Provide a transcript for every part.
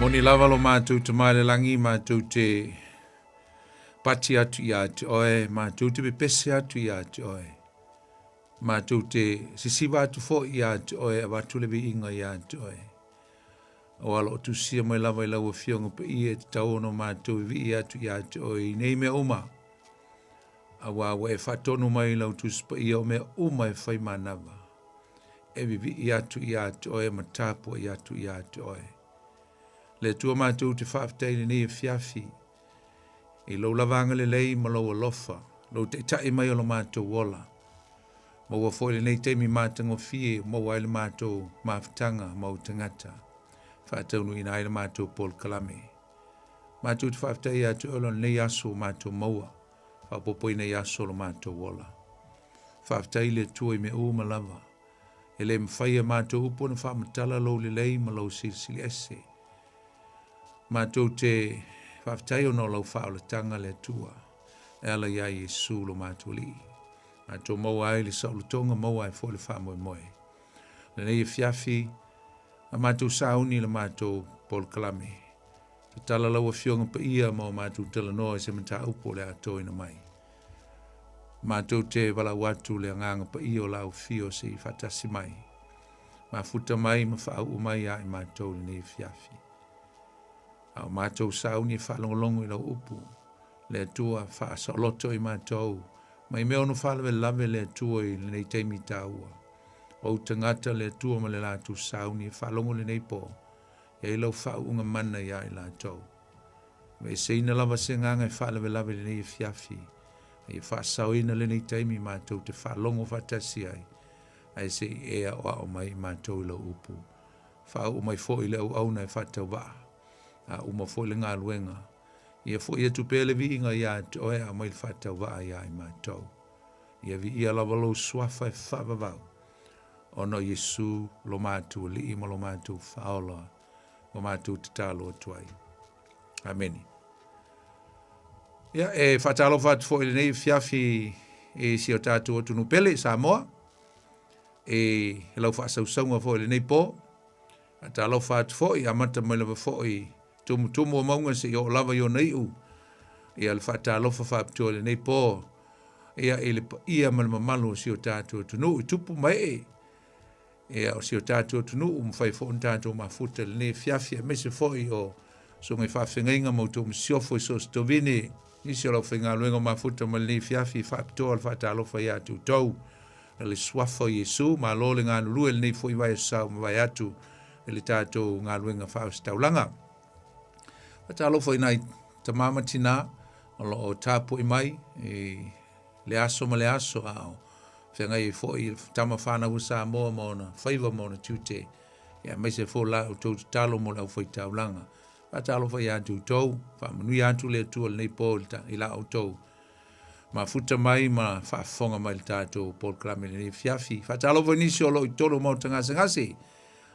Moni lava lo matou Tama i le lagi, matou te pati atu ia te oe, matou te pepese atu ia te oe. Matou te sisiva atu foi ia te oe, avatu le viiga ia te oe. Aua o lo o tusia mai lava i lau Afioga Paia e tatau ona matou vivii atu ia te oe i nei mea uma. Aua ua e faatonu mai i lau Tusi Paia o mea uma e fai manava, e vivii atu ia te oe ma tapuai atu ia te oe. Le Atua matou te faafetai i lenei afiafi, i lou lava agalelei ma lou alofa, lou taitai mai o lo matou ola. Maua foi lenei taimi matagofie, maua ai le matou mafutaga ma ou tagata, faataunuuina ai le matou polokalame. Matou te faafetai ia te oe ona o lenei aso ua matou maua, faaopoopoina i aso o lo matou ola. Faafetai i le Atua i mea uma lava. E le mafai e matou upu ona faamatala lou lelei ma lou silisili ese. Matou te faafetai ona o lau faaolataga le Atua e ala iā Iesu lo matou Alii. Matou maua ai le saolotoga, maua ai foi le faamoemoe. Lenei afiafi, a matou sauni i le matou polokalame. Tatala lau Afioga Paia ma o matou talanoa i se mataupu o le a toina mai. Matou te valaau atu le Agaga Paia o lau Afio se i faatasi mai. Mafuta mai ma faauu mai ia i matou i lenei afiafi. A o matou sauni e faalogologo i lau upu, le Atua faasaoloto i matou, mai mea ono faalavelave le Atua i lenei taimi taua. O ou tagata le Atua ma le latou sauni e faalogo lenei po, e ai lau faauuga mana ia i latou. Aveeseina lava se agaga e faalavelave i lenei afiafi, a ia faasaoina lenei taimi matou te faalogo faatasi ai, ae se i e aoao mai i matou i lau upu. Faauu mai foi le auauna e faatauvaa, a uma foi le galuega, ia foi atu pea le viiga ia te oe a aumai le faatauvaa ia i matou. Ia viia lava lou suafa e faavavau, ona o Iesu lo matou Alii ma lo matou Faaola ua matou tatalo atu ai. Amene. Ia, e faatalofa atu foi i lenei afiafi i si o tatou atunuu pele i Samoa, i lau faasausauga foi i lenei po. Faatalofa atu foi, amata mai lava foi tumutumu o mauga seia oo lava i ona iu. Ia le faatalofa faapitoa i lenei po, ia i le paia ma le mamalu o si o tatou atunuu i tupu ma ee. Ia o si o tatou atunuu ua mafai foi ona tatou mafuta i lenei afiafi, aemaise foi o susuga i faafeagaiga ma outou masiofo i so o se tovine, nisi o le aufaigaluega o mafuta mai lenei afiafi, faapitoa le faatalofa ia te outou i le suafa o Iesu. Malo le galulue i lenei foi vaiaso sa ua mavae atu i le tatou galuega faaositaulaga. Faatalofa i nai tama ma tinā o lo o tapuai mai i le aso ma le aso a o feagai ai foi le tama fanau a Samoa ma ona faiva ma ona tiute, ia aemaise foi la outou tatalo mo le aufaitaulaga. Faatalofa ia te outou, faamanuia atu le Atua i lenei po i la outou mafuta mai ma faafofoga mai i le tatou polokalame i lenei afiafi. Faatalofa i nisi o lo o i totonu o Maota Gasegase,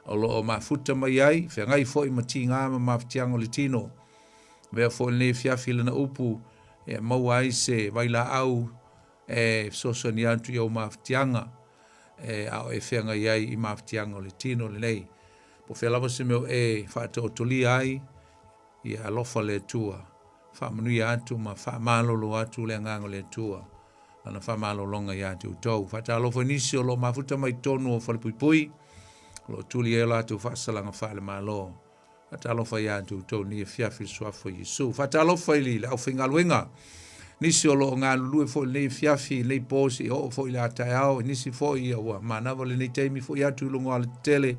o lo o mafuta mai ai, feagai foi ma tiga ma mafatiaga o le tino. Avea foi lenei afiafi i lana upu e maua ai se vailaau e fesoasoani atu i ou mafatiaga e a o e feagai ai i mafatiaga o le tino lenei. Po o fea lava se mea o e faataotolia ai, ia alofa le Atua, faamanuia atu ma faamalolo atu le agaga o le Atua, lana faamalologa ia te outou. Faatalofa i nisi o lo o mafuta mai totonu o falepuipui, o lo o tuli ai o latou faasalaga faale-Malo. Faatalofa ia te outou i lenei afiafi i le suafa o Iesu. Faatalofa i le aufaigaluega, nisi o lo o galulue foi i lenei afiafi, i lenei po seia oo foi i le a taeao, i nisi foi ua manava lenei taimi foi atu i luga o alatetele,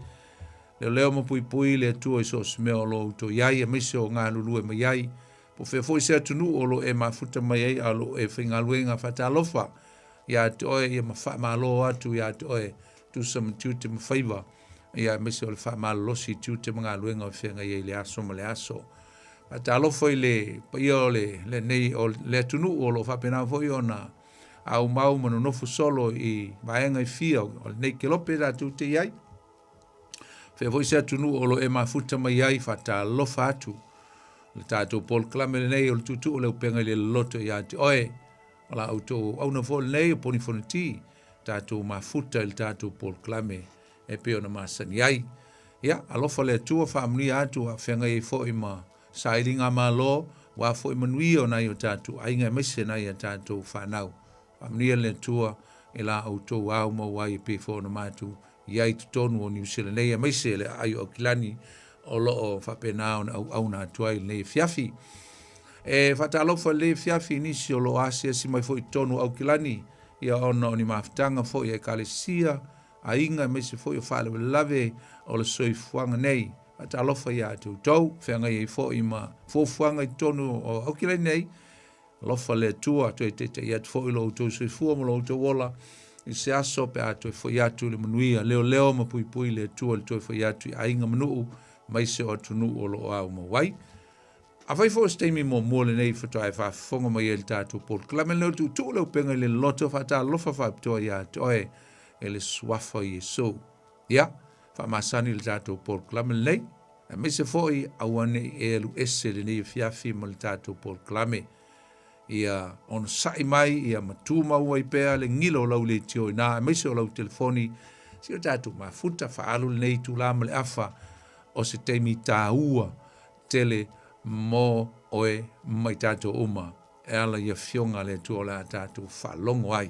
leoleo ma puipui le Atua i so o se mea o lo o outou i ai, aemaise o galulue mai ai. Po o fea foi se atunuu o lo o e mafuta mai ai a o lo o e faigaluega, faatalofa ia te oe, ia ma faamalo atu ia te oe, tusa ma tiute ma faiva, ia aemaise o le faamalolosi i tiute ma galuega o feagai ai i le aso ma le aso. Faatalofa i le paia o le, lenei, o le atunuu o lo o faapena foi ona aumau ma nonofo solo i vaega e fia o lenei kelope tatou te i ai. Fea foi se atunuu o lo o e mafuta mai ai, faatalofa atu. Le tatou polokalame lenei o le tuutuu o le upega i le loloto ia te oe. O la outou auauna foi lenei o Poni Fonoti, tatou mafuta i le tatou polokalame e pei ona masani ai. Ia, alofa le Atua faamanuia atu a feagai ai foi ma sailiga malo, aua foi manuia o nai o tatou aiga aemaise nai a tatou fanau. Faamanuia le Atua i la outou ao maua ai e pei foi ona matou i ai i totonu o Niu Sila nei aemaise le aai o Aukilani o lo o faapena ona auauna atu ai i lenei afiafi. E faatalofa i lenei afiafi i nisi o lo o asiasi mai foi i totonu o Aukilani, ia ona o ni mafutaga foi a Ekalesia, aiga aemaise foi o faalavelave o le soifuaga nei. Faatalofa ia te outou, feagai ai foi ma fuafuaga i totonu o Aukilani nei, Alofa le Atua, toe taita'i atu foi lo outou soifua ma lo outou ola i se aso pe a toe foi atu i le manuia. Leoleo ma puipui le Atua i le toe foi atu i aiga ma nuu aemaise o atunuu o lo o ao mau ai. Afai foi o se taimi muamua lenei faatoa e faafofoga mai ai i le tatou polokalame lenei o le Tuutuu le Upega i le Loto, faatalofa faapitoa ia te oe e le Suafa o Iesu. Ia, faamasani le tatou polokalame lenei, aemaise foi aua ne i e alu ese lenei afiafi ma le tatou polokalame. Ia onosai mai, ia matumau ai pea le gila o lau leitio i ina, aemaise o lau telefoni, si o tatou mafuta faaalu lenei itula ma le afa o se taimi taua tele mo oe ma i tatou uma e ala i Afioga a le Atua o le a tatou faalogo ai.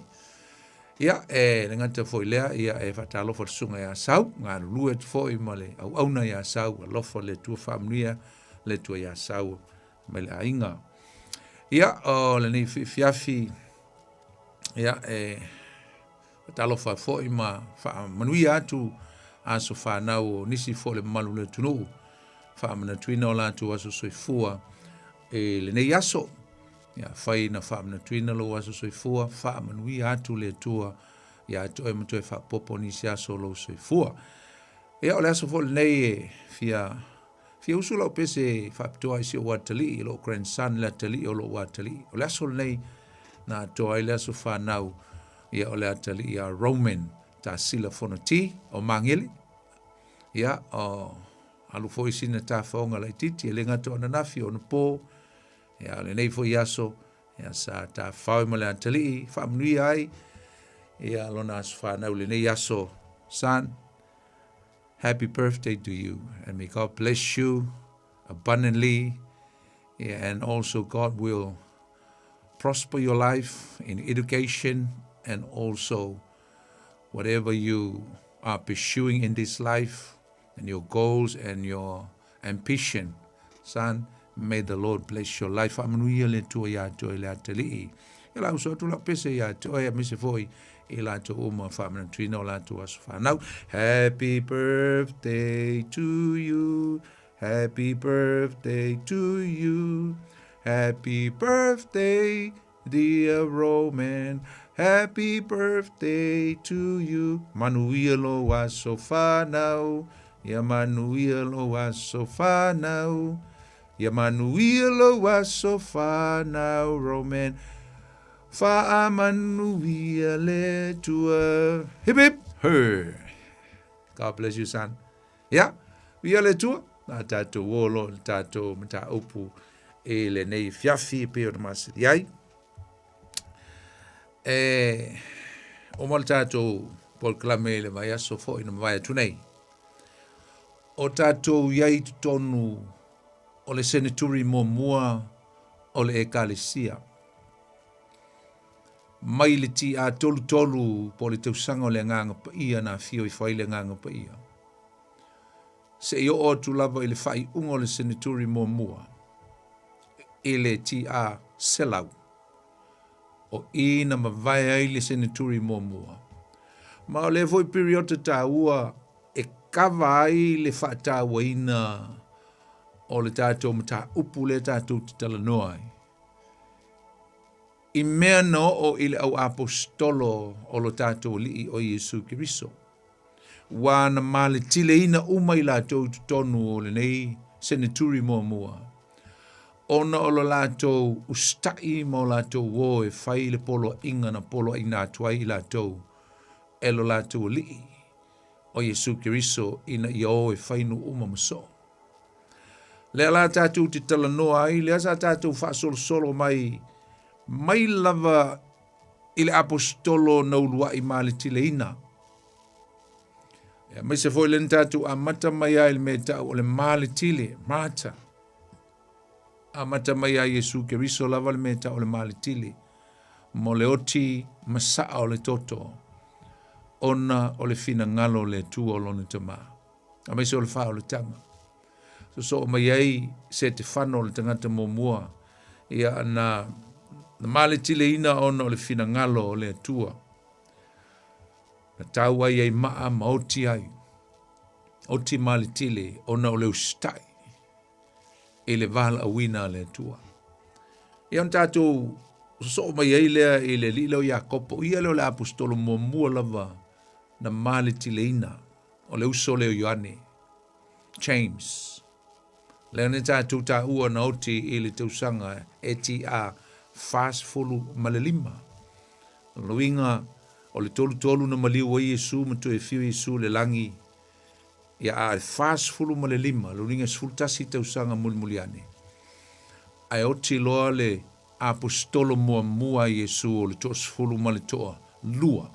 Ia, e le gata foi lea, ia e faatalofa le susuga ia Sau, galulue atu foi ma le auauna ia Sau, alofa le Atua faamanuia le Atua ia Sau mai le aiga. Ia, o lenei fiafiafi, ia, e faatalofa foi ma faamanuia atu aso fanau o nisi foi o le mamalu o le atunuu, faamanatuina o latou aso soifua i lenei aso. Ia afai na faamanatuina lou aso soifua, faamanuia atu le Atua ia te oe ma toe faaopoopo nisi aso o lou soifua. Ia o le aso foi lenei e fia fia usu lau pese faapitoa i si ou atalii, lou grandson le atalii o lou atalii. O le aso lenei na atoa ai le aso fanau ia o le atalii ia Roman Tasila Fonoti o Magele. Ia o alu foi sina tafaoga laitiiti e le gata o ananafi o anapo. Ia, o lenei foi aso, ia, sa tafafao ma le atalii, faamanuia ai, ia, lona aso fanau lenei aso. Son, happy birthday to you, and may God bless you abundantly, yeah, and also God will prosper your life in education and also whatever you are pursuing in this life and your goals and your ambition. Son, may the Lord bless your life. Faamanuia le Atua iā te oe le atalii. Ia la uso atu lau pese iā te oe aemaise foi i latou uma faamanatuina o latou aso fanau. Happy birthday to you. Happy birthday to you. Happy birthday dear Roman. Happy birthday to you. Manuia lou aso fanau. Ia manuia lou aso fanau. Ia manuia lou aso fanau, Roman. Faamanuia le Atua. Hip hip hurray. God bless you, son. Ia, viia le Atua, na tatou o loa i le tatou mataupu i lenei afiafi e pei ona masani ai. E uma le tatou polokalame i le vaiaso foi na mavae atu nei. O tatou i ai i totonu o le seneturi muamua o le Ekalesia. Mai le TA 33 po o le tausaga o le Agaga Paia na afio ifo ai le Agaga Paia, seia oo atu lava i le faaiuga o le seneturi muamua i le TA 100, o i na mavae ai le seneturi muamua. Ma o lea foi piriota taua e kava ai le faatauaina o le tatou mataupu lea tatou te talanoa ai. I mea na oo i le au aposetolo o lo tatou Alii o Iesu Keriso, ua na maletileina uma i latou i totonu o lenei seneturi muamua, ona o lo latou usita'i ma o latou o e fai le poloaiga na poloaiina atu ai i latou e lo latou Alii o Iesu Keriso ina ia o e fai nuu uma ma soo. Lea la tatou te talanoa ai, lea sa tatou faasolosolo mai, mai lava i le aposetolo na uluai maletileina. Aemaise foi lea na tatou amata mai ai i le mea e tau o le maletile, martyr. Amata mai ai Iesu Keriso lava le mea e tau o le maletile, mo le oti masaa o le toto, ona o le finagalo o le Atua o lona Tama, aemaise o le faaolataga. Sosoo mai ai Setefano le tagata muamua, ia na maletileina ona o le finagalo o le Atua. Na tau ai ai maa ma oti ai, oti maletile ona o le usitai i le valaauina a le Atua. Ia ona tatou sosoo mai ai lea i le alii lea o Iakopo, ia lea o le aposetolo muamua lava na maletileina, o le uso lea o Ioane, James. Lea na tatou taua na oti i le tausaga ATA 45. O lona uiga, o le 33 na maliu ai Iesu ma toe afio Iesu i le lagi, ia a le 45, lona uiga e 11 tausaga mulimuli ane, ae oti loa le aposetolo muamua a Iesu o le toasefulu ma le toalua,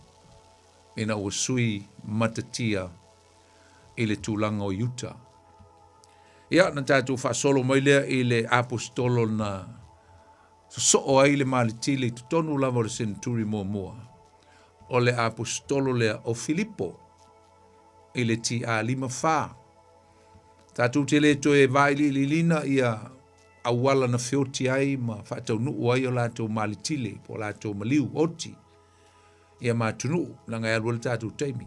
ina ua sui matatia i le tulaga o Iuta. Ia, na tatou faasolo mai lea i le aposetolo na sosoo ai le maletile i totonu lava o le seneturi muamua, o le aposetolo lea o Filipo i le TA 54. Tatou te le toe vailiiliina ia auala na feoti ai ma faataunuu ai o latou maletile po o latou maliu oti ia ma atunuu, leaga e alu ai le tatou taimi.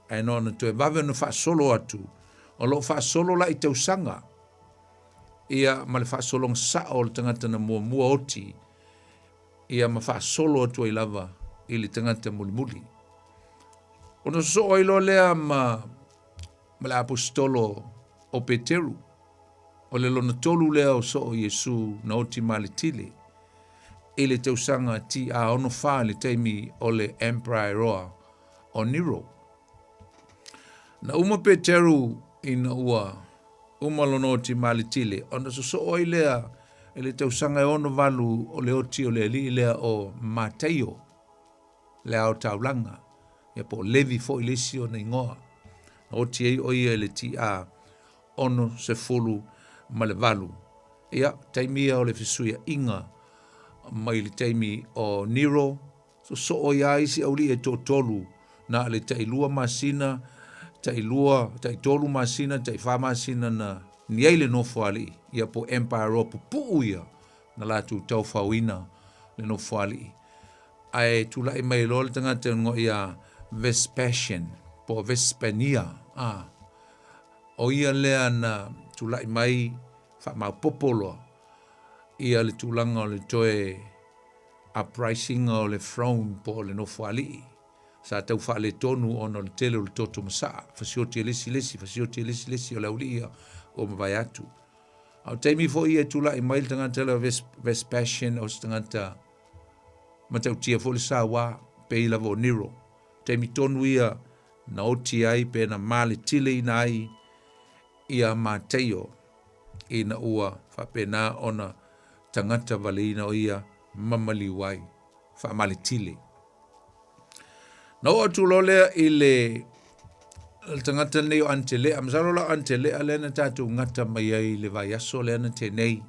Ae na ona toe vave ona faasolo atu, o lo o faasolo la i tausaga ia ma le faasologa sao o le tagata na muamua oti ia ma faasolo atu ai lava i le tagata mulimuli. Ona sosoo ai loa lea ma le aposetolo o Peteru, o le lona tolu lea o soo Iesu na oti maletile i le tausaga TA 64 i le taimi o le Emperor o Nero. Na uma Peteru ina ua uma lona oti maletile, ona sosoo ai lea i le tausaga e 68 o le oti o le alii lea o Mataio, le ao taulaga, ia po o Levi foi le isi ona igoa. Na oti ai o ia i le TA 68. Ia, taimi ia o le fesuiaiga mai le taimi o Nero, Sosoo ai lava isi aualii e toatolu, na o le tailua masina, tailua, taitolu masina, taifa masina na ni ai le nofoalii, ia po o Empire Roa pupuu ia na latou taufaoina le nofoalii. Ae tulai mai loa le tagata e igoa ia Vespasian po o Vespania, a, o ia lea na tulai mai faamaopoopo loa ia le tulaga o le toe uprising o le throne po o le nofoalii sa tau faaletonu ona o le tele o le toto masaa, fasioti e le isi le isi, fasioti e le isi le isi o le aualii ia ua mavae atu. A o taimi foi ia e tulai mai le tagata lea o Vespasian o se tagata matautia foi le saua pei lava o Nero. Taimi tonu ia na oti ai pe na maletileina ai ia Mataio ina ua faapena ona tagata valeina o ia ma maliu ai, faamaletile. Na oo atu loa lea i le tagata lenei o Anitelea, masalo la o Anitelea lea na tatou gata mai ai i le vaiaso lea na tea nei,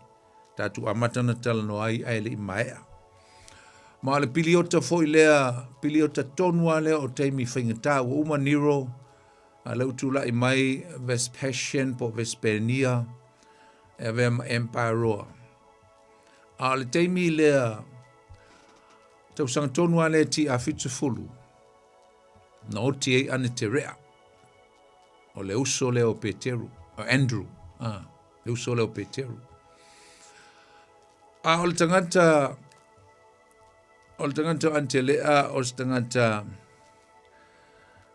tatou amata ona talanoa ai ae le i maea. Ma o le piliota foi lea, piliota tonu lava lea o taimi faigata, ua uma Nero, a lea ua tulai mai Vespasian po o Vespenia, e avea ma Empire Roa. A o le taimi lea, tausaga tonu lava lea TA 70, na oti ai Aneterea, o le uso lea o Peteru, o Andrew, a, le uso lea o Peteru. A o le tagata, o le tagata o Anetelea, o se tagata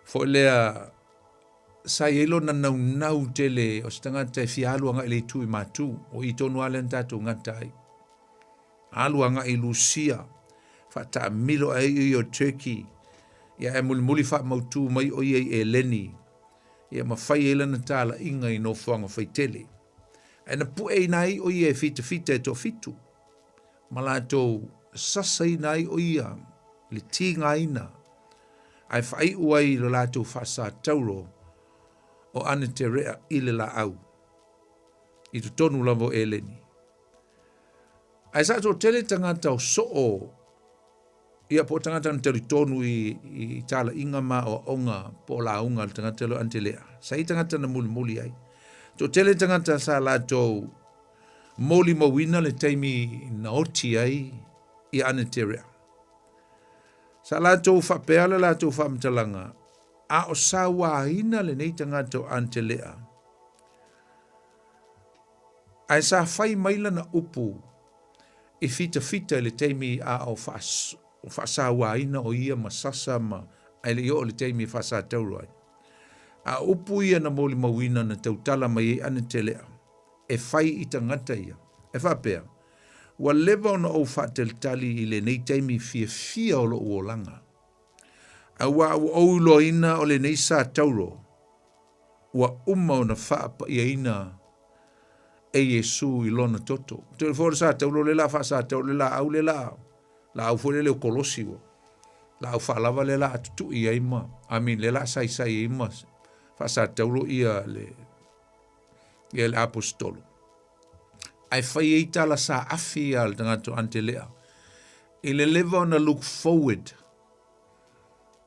foi lea sa i ai lona naunau tele o se tagata e fia alu agai i le itu i Matu, o i tonu lava lea na tatou gata ai. Alu agai i Lusia, faataamilo ai o ia o Turkey, ia ae mulimuli faamautu mai o ia i Eleni, ia ma fai ai lana talaiga i nofoaga faitele. Ae na pueina ai o ia e fitafita e toafitu, ma latou sasaina ai o ia i le tigaina, ae faaiu ai i lo latou faasatauro. o Aneterea i le laau i totonu lava o Eleni. Ae sa toatele tagata o soo ia po o tagata na talitonu i, i talaiga ma aoaoga po o lauga a le tagata lea o Antelea. Sa i tagata na mulimuli ai. Toatele tagata sa latou molimauina le taimi na oti ai i Aneterea. Sa latou faapea le latou faamatalaga, a o sauaina lenei tagata o Antelea, ae sa fai mai lana upu i fitafita i le taimi a o faasauaina o ia ma sasa ma ae le i oo i le taimi e faasatauro ai. A o upu ia na molimauina na tautala mai ai Anetelea e fai i tagata ia, e faapea, Ua leva ona ou faatalitali i lenei taimi fiafia o lo'u olaga, auā ua ou iloaina o lenei satauro ua uma ona faapaiaina e Iesu i lona toto. Toe foi o le satauro le la faasatauro le laau le la laau foi lele o kolosi ua laau faalava le la tutui ai ma I mean le la saisai ai ma faasatauro ia le ia le aposetolo. Ae fai ai tala saafi a le tagata o Antelea i le leva ona look forward.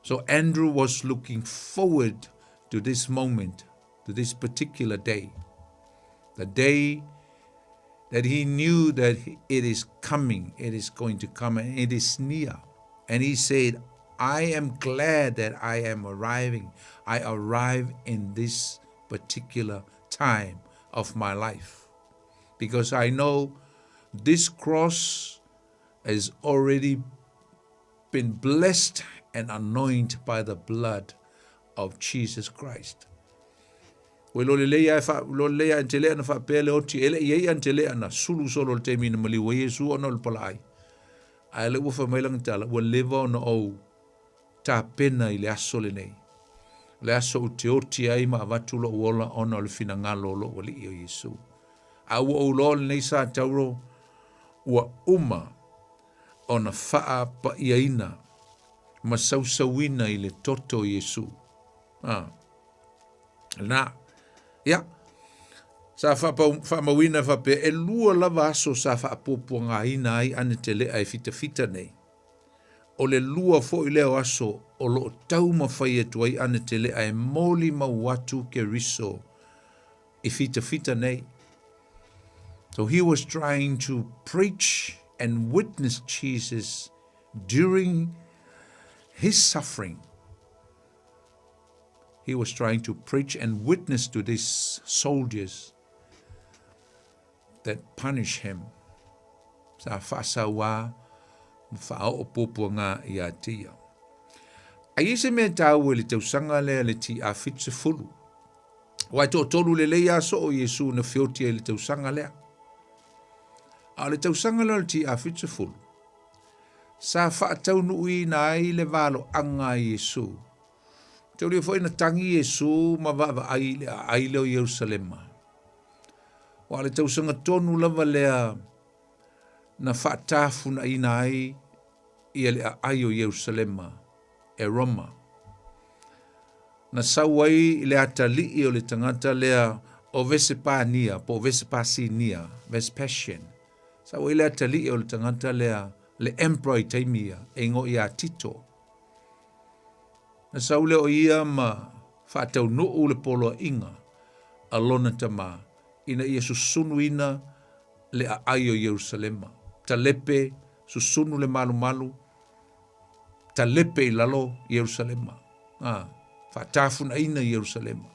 So Andrew was looking forward to this moment, to this particular day. The day that he knew that it is coming, it is going to come, and it is near. And he said, I am glad that I am arriving. I arrive in this particular time of my life because I know this cross has already been blessed and anointed by the blood of Jesus Christ. Ua iloa lelei lava e faa, iloa lelei lava e Antelea na faapea le oti, e le i ai Antelea na sulu solo i le taimi na maliu ai Iesu ona o le palaai. Ae lea ua fai mai lana tala, ua leva ona ou tapena i le aso lenei. O le aso ou te oti ai ma avatu lou ola ona o le finagalo o lou Alii o Iesu. A ua ou iloa o lenei sa tauro ua uma ona faapaiaina ma sausauina i le toto o Iesu. Ah. Lena. Ia. Sa faamauina faapea, e lua lava aso sa faapuapuagaina ai Anetelea e fitafita nei. O le lua foi lea o aso o lo o taumafai atu ai Anetelea e molimau atu Keriso i fitafita nei. So he was trying to preach and witness Jesus during his suffering. He was trying to preach and witness to these soldiers that punish him. Sa faasauā ma faaoo puapuaga ia te ia. A i ai se mea taua i le tausaga lea le TA 70, aua e toatolu lelei lava soo Iesu na feoti ai i le tausaga lea. A o le tausaga lea o le TA 70, sa faataunuuina ai le valoaga a Iesu. Taulia foi na tagi Iesu ma vaavaai i le aai lea o Ierusalema. Aua o le tausaga tonu lava lea na faatafunaina ai ia le aai o Ierusalema e Roma. Na sau ai le atalii o le tagata lea o Vesepania po o Vesepasinia, Vespasian. Sau ai le atalii o le tagata lea, le emperor i taimi ia, e igoa ia Tito. Na sau lea o ia ma faataunuu le poloaiga a lona tama ina ia susunuina le aai o Ierusalema. Talepe, susunu le malumalu, talepe i lalo Ierusalema. A, faatafunaina Ierusalema.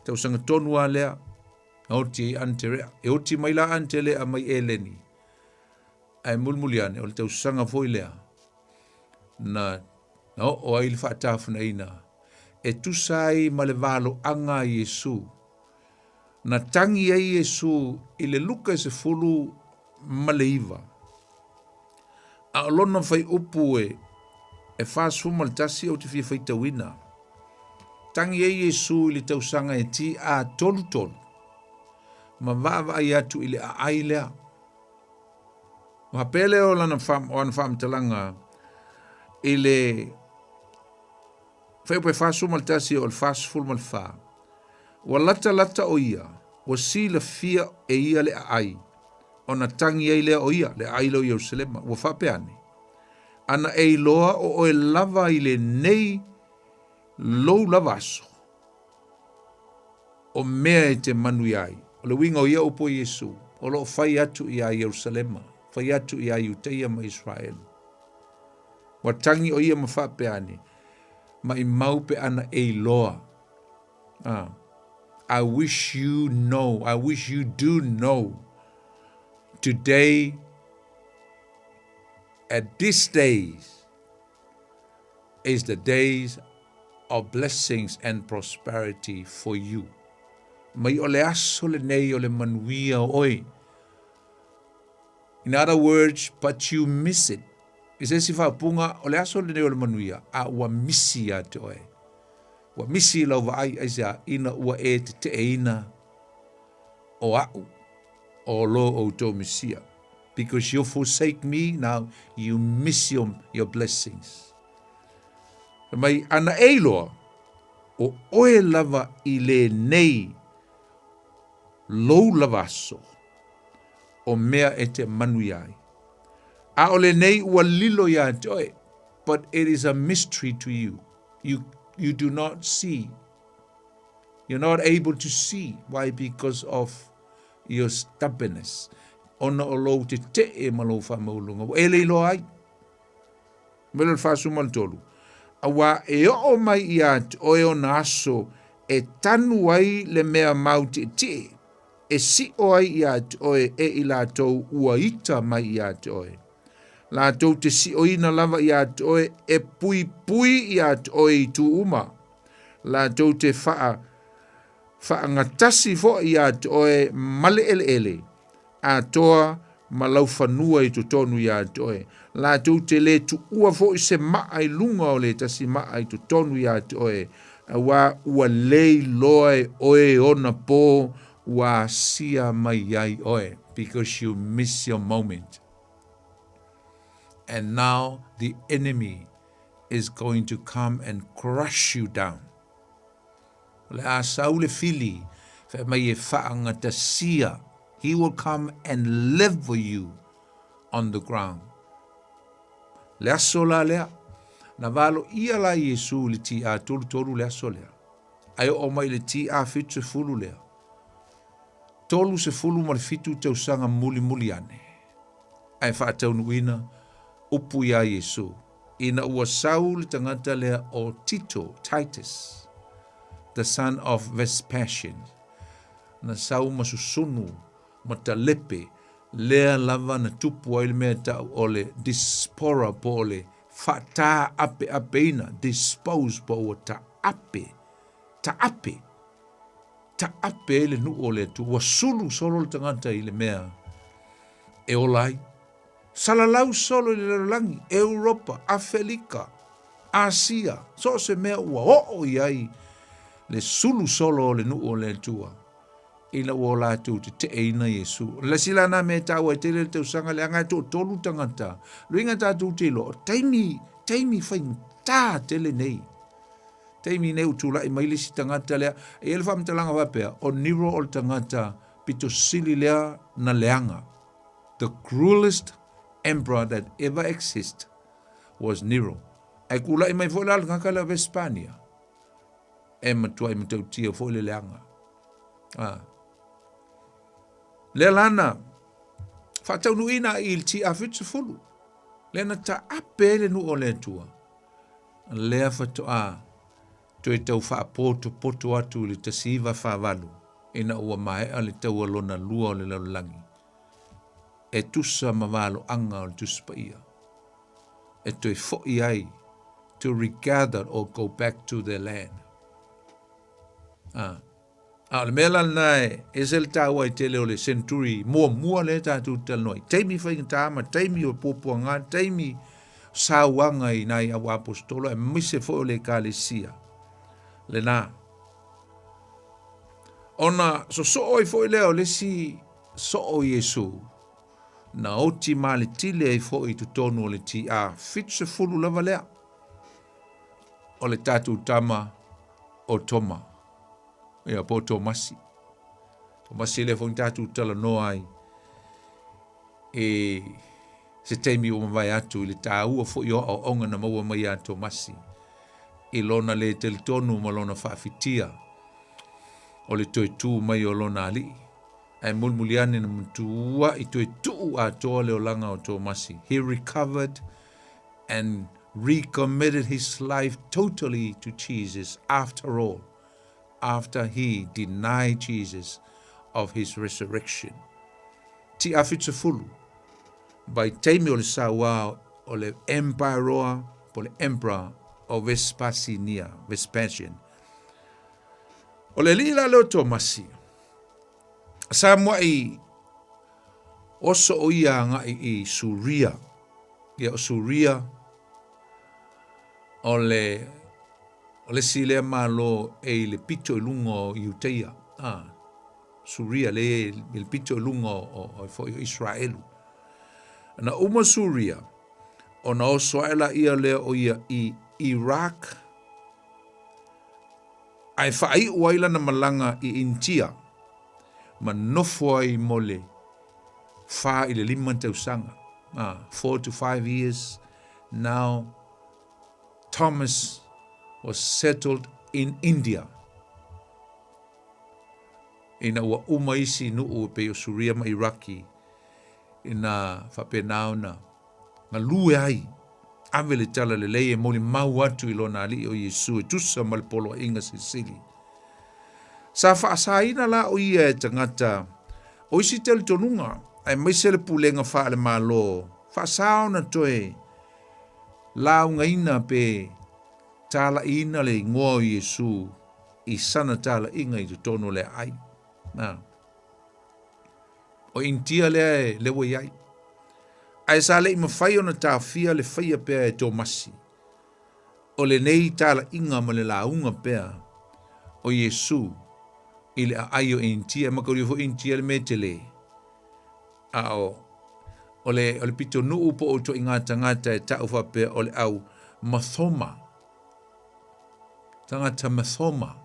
Tausaga tonu lava lea, na oti ai Anterea. E oti mai la Antelea mai Eleni. Ae mulimuli ane, o le tausaga foi lea, na, na oo ai le faatafunaina e tusa ai ma le valoaga a Iesu. Na tagi ai Iesu i le Luka e 19. A o lona faiupu e, e 41 ou te fia faitauina. Tagi ai Iesu i le tausaga e TA 33 ma vaavaai atu i le aai lea. Faapea lea o lana o ana faamatalaga i le fuaiupu e 41 o le 44. Ua latalata ʻo ia, ua silafia e ia le ʻaʻai, ona tagi ai lea o ia, le ʻaʻai lea o Ierusalema, ua faapea ane, Ana e iloa ʻo ʻoe lava i lenei lou lava aso, o mea e te manuia ai. O le uiga o ia upu a Iesū, o lo o fai atu iā Ierusalema, fai atu iā Iuteia ma Iseraelu. Ua tagi ʻo ia ma faapea ane, Maʻimau pe ana e iloa. Ah. I wish you know, I wish you do know today at this days is the days of blessings and prosperity for you. Mai o le aso lenei o le manuia o oe. In other words, but you miss it. I se isi faaupuga, o le aso lenei o le manuia, a ua misi ia te oe. Ua misi i lau vaai, aisea, ina ua e teteʻeina o aʻu, o lo outou Mesia. Because you forsake me, now you miss your, your blessings. Fai mai, ana e iloa, o oe lava i lenei lou lava aso, o mea e te manuia ai. A o lenei ua lilo iā te oe, but it is a mystery to you. You, you do not see. You're not able to see. Why? Because of your stubbornness. Ona o lou teteʻe ma lou faamauluga. Ua e le iloa ai. Mai le 43. Auā e oo mai iā te oe ona aso e tanu ai le mea mau tiʻetiʻe, e siʻo ai iā te oe e i latou ua ita mai iā te oe. Latou te siʻoina lava iā te oe e puipui iā te oe i itu uma. Latou te whaa, whaagatasi foʻi iā te oe ma le ʻeleʻele, atoa ma lau fanua i totonu iā te oe. Latou te lē tuʻua foʻi se maʻa i luga o le tasi maʻa i totonu iā te oe, auā ua lē iloa e oe ona pō ua asia mai ai oe, because you miss your moment. And now the enemy is going to come and crush you down. O le a sau le fili, fai mai e faagatasia. He will come and level you on the ground. Le aso la lea, na valoia la Iesu i le TA 33 le aso lea. Ae oo mai i le TA 70 lea. 37 tausaga mulimuli ane. Ae faataunuuina upu iā Iesu, ina ua sau le tagata lea o Tito, Titus, the son of Vespasian, na sau ma susunu ma talepe, lea lava na tupu ai le mea tau o le dispora po o le faataapeapeina, dispose po ua taape, taape, taape ai le nuu o le Atua. Ua sulu solo le tagata i le mea e ola ai. Salalau solo i le lalolagi, Europa, Afelika, Asia, so o se mea ua oo i ai le sulu solo o le nuu o le Atua ina ua o latou teteʻeina Iesu. O le isi la na mea e taua ai tele le tausaga leaga e toatolu tagata. Luiga tatou te iloa, o taimi, taimi faigata tele nei. Taimi nei ua tulai mai le isi tagata lea, e i ai le faamatalaga faapea, o Nero o le tagata pito sili lea na leaga. The cruelest emperor that ever exist was Nero. Ae kulaʻi mai foi la le tagata lea o Vespania. E matuai matautia foi le leaga. Ah. Lea lana, faataunuuina i le TA70. Lea na taape ai le nuu o le Atua. Lea faatoa toe tau faapotopoto atu i le 1948 ina ua maea le taua lona lua o le lalolagi e tusa ma valoaga o le Tusi Paia e toe foʻi ai to regather or go back to their land. Ah. A o le mea la lena e ese le taua ai tele o le century muamua lea tatou te talanoa ai. Taimi faigata ma taimi o puapuaga, taimi sauaga i nai au aposetolo aemaise foi o le ekalesia lena. Ona sosoo ai foi lea o le isi soo o Iesu na oti maletile ai foi i totonu o le TA 70 lava lea o le tatou tama o Toma. Ia, po o Tomasi. Tomasi lea foi na tatou talanoa ai i se taimi ua mavae atu i le taua foi o aoaoga na maua mai ia Tomasi i lona le talitonu ma lona faafitia o le toe tu mai o lona alii. Ae mulimuli ane na matuai toe tuu atoa le olaga o Tomasi. He recovered and recommitted his life totally to Jesus after all, after he denied Jesus of his resurrection. Ti'a 70, vaitaimi o le sauā o le Emperoa po o le Emperor o Vespasinia, Vespasian. O le alii la lea o Tomasi, sa mua'i oso o ia agai i Suria. Ia o Suria o le o le isi lea Malo e i le pito i luga o Iuteia. Ah, Suria le i le pito i luga o, o, o, foi o Israelu. Na uma Suria, ona oso ae laia lea o ia i Iraq, ae faaiu ai lana malaga i Initia ma nofo ai mo le 4 i le 5 tausaga. 4 to 5 years now Thomas was settled in India. Ina ua uma isi nuu e pei o Suria ma Iraki ina faapena ona galue ai, ave le tala lelei e molimau atu i lona alii o Iesu e tusa ma le poloaiga silisili. Sa faasaina la o ia e tagata o isi talitonuga, aemaise le pulega faale-Malo, faasa ona toe laugaina pe talaiina le igoa o Iesu i sana talaiga i totonu o le aai. Na. O Initia lea e lea ua i ai. Ae sa le i mafai ona taofia le faia pea e Tomasi o lenei talaiga ma le lauga pea o Iesu i le aai o Initia. E mataulia foi Initia le mea e tele. A o o le, o le pitonuu po o ituaiga tagata e ta'u faapea o le au Mathoma. Tagata Mathoma.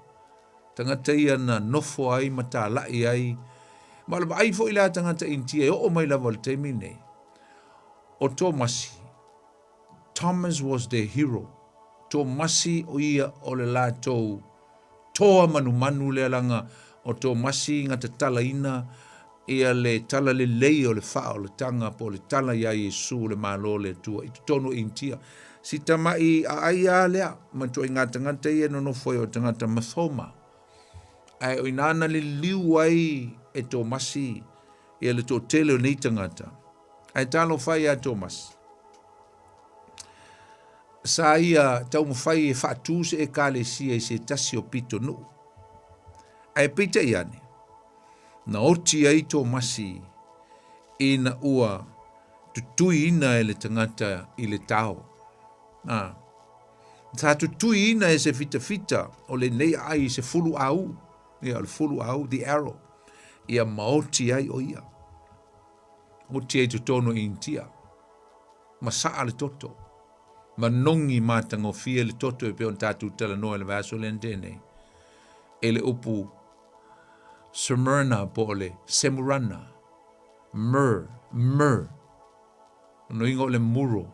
Tagata ia na nofo ai ma tala'i ai. Ma o le vaai foi la a tagata Initia e oo mai lava i le taimi lenei. O Tomasi, Thomas was their hero. Tomasi o ia o le latou toa manumanu lea leaga o Tomasi na tatalaina ia le tala lelei o le faaolataga po o le tala iā Iesu o le Malo o le Atua i totonu o Initia. Si tama'i aai lava lea ma ituaiga tagata ia e nonofo ai o tagata Mathoma. Ae o ina na liliu ai e Tomasi ia le toatele o nei tagata. Ae talofa ia Tomasi. Sa ia taumafai e faatu se ekalesia i se tasi o pitonuu. Ae peitai ane, na oti ai Tomasi ina ua tutuiina e le tagata i le tao. A, sa tutuiina e se fitafita o lenei aai i se fulu au, ia o le fulu au, the arrow, ia ma oti ai o ia. Oti ai totonu i Initia. Ma saa le toto. Manogi matagofie le toto e pei ona tatou talanoa i le vaiaso lea na tea nei e le upu Smyrna po o le Semurana, myrrh, myrrh. Lona uiga o le muro,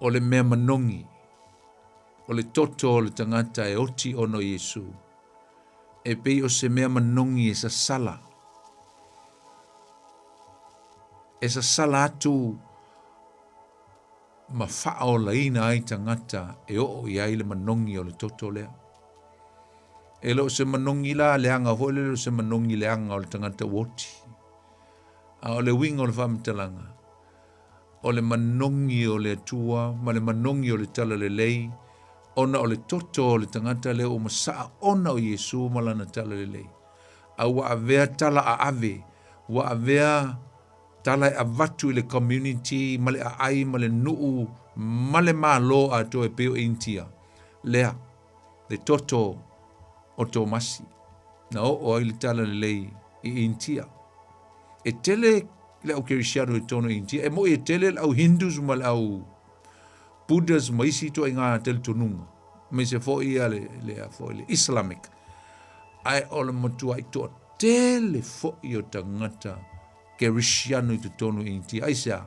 o le mea manogi, o le toto o le tagata e oti ona o Iesu, e pei o se mea manogi e sasala, e sasala atu ma faaolaina ai tagata e oo i ai le manogi o le toto lea. E le o se manogi la leaga foi le o se manogi leaga o le tagata ua oti. A o le uiga o le faamatalaga, o le manogi o le Atua ma le manogi o le talalelei, ona o le toto o le tagata lea ua masaa ona o Iesu ma lana talalelei. A ua avea tala aave, ua avea tala e avatu i le community ma le aai ma le nuu ma le Malo atoa e pei o Initia lea, le toto o Tomasi na oo ai le talalelei i Initia. E tele le au Kerisiano i totonu o Initia, e moi e tele le au Hindus ma le au Buddhas ma isi ituaiga talitonuga, aemaise foi ia le, le, foi le Islamic. Ae o le matuai toatele foi o tagata Kerisiano i totonu o Initia. Aisea?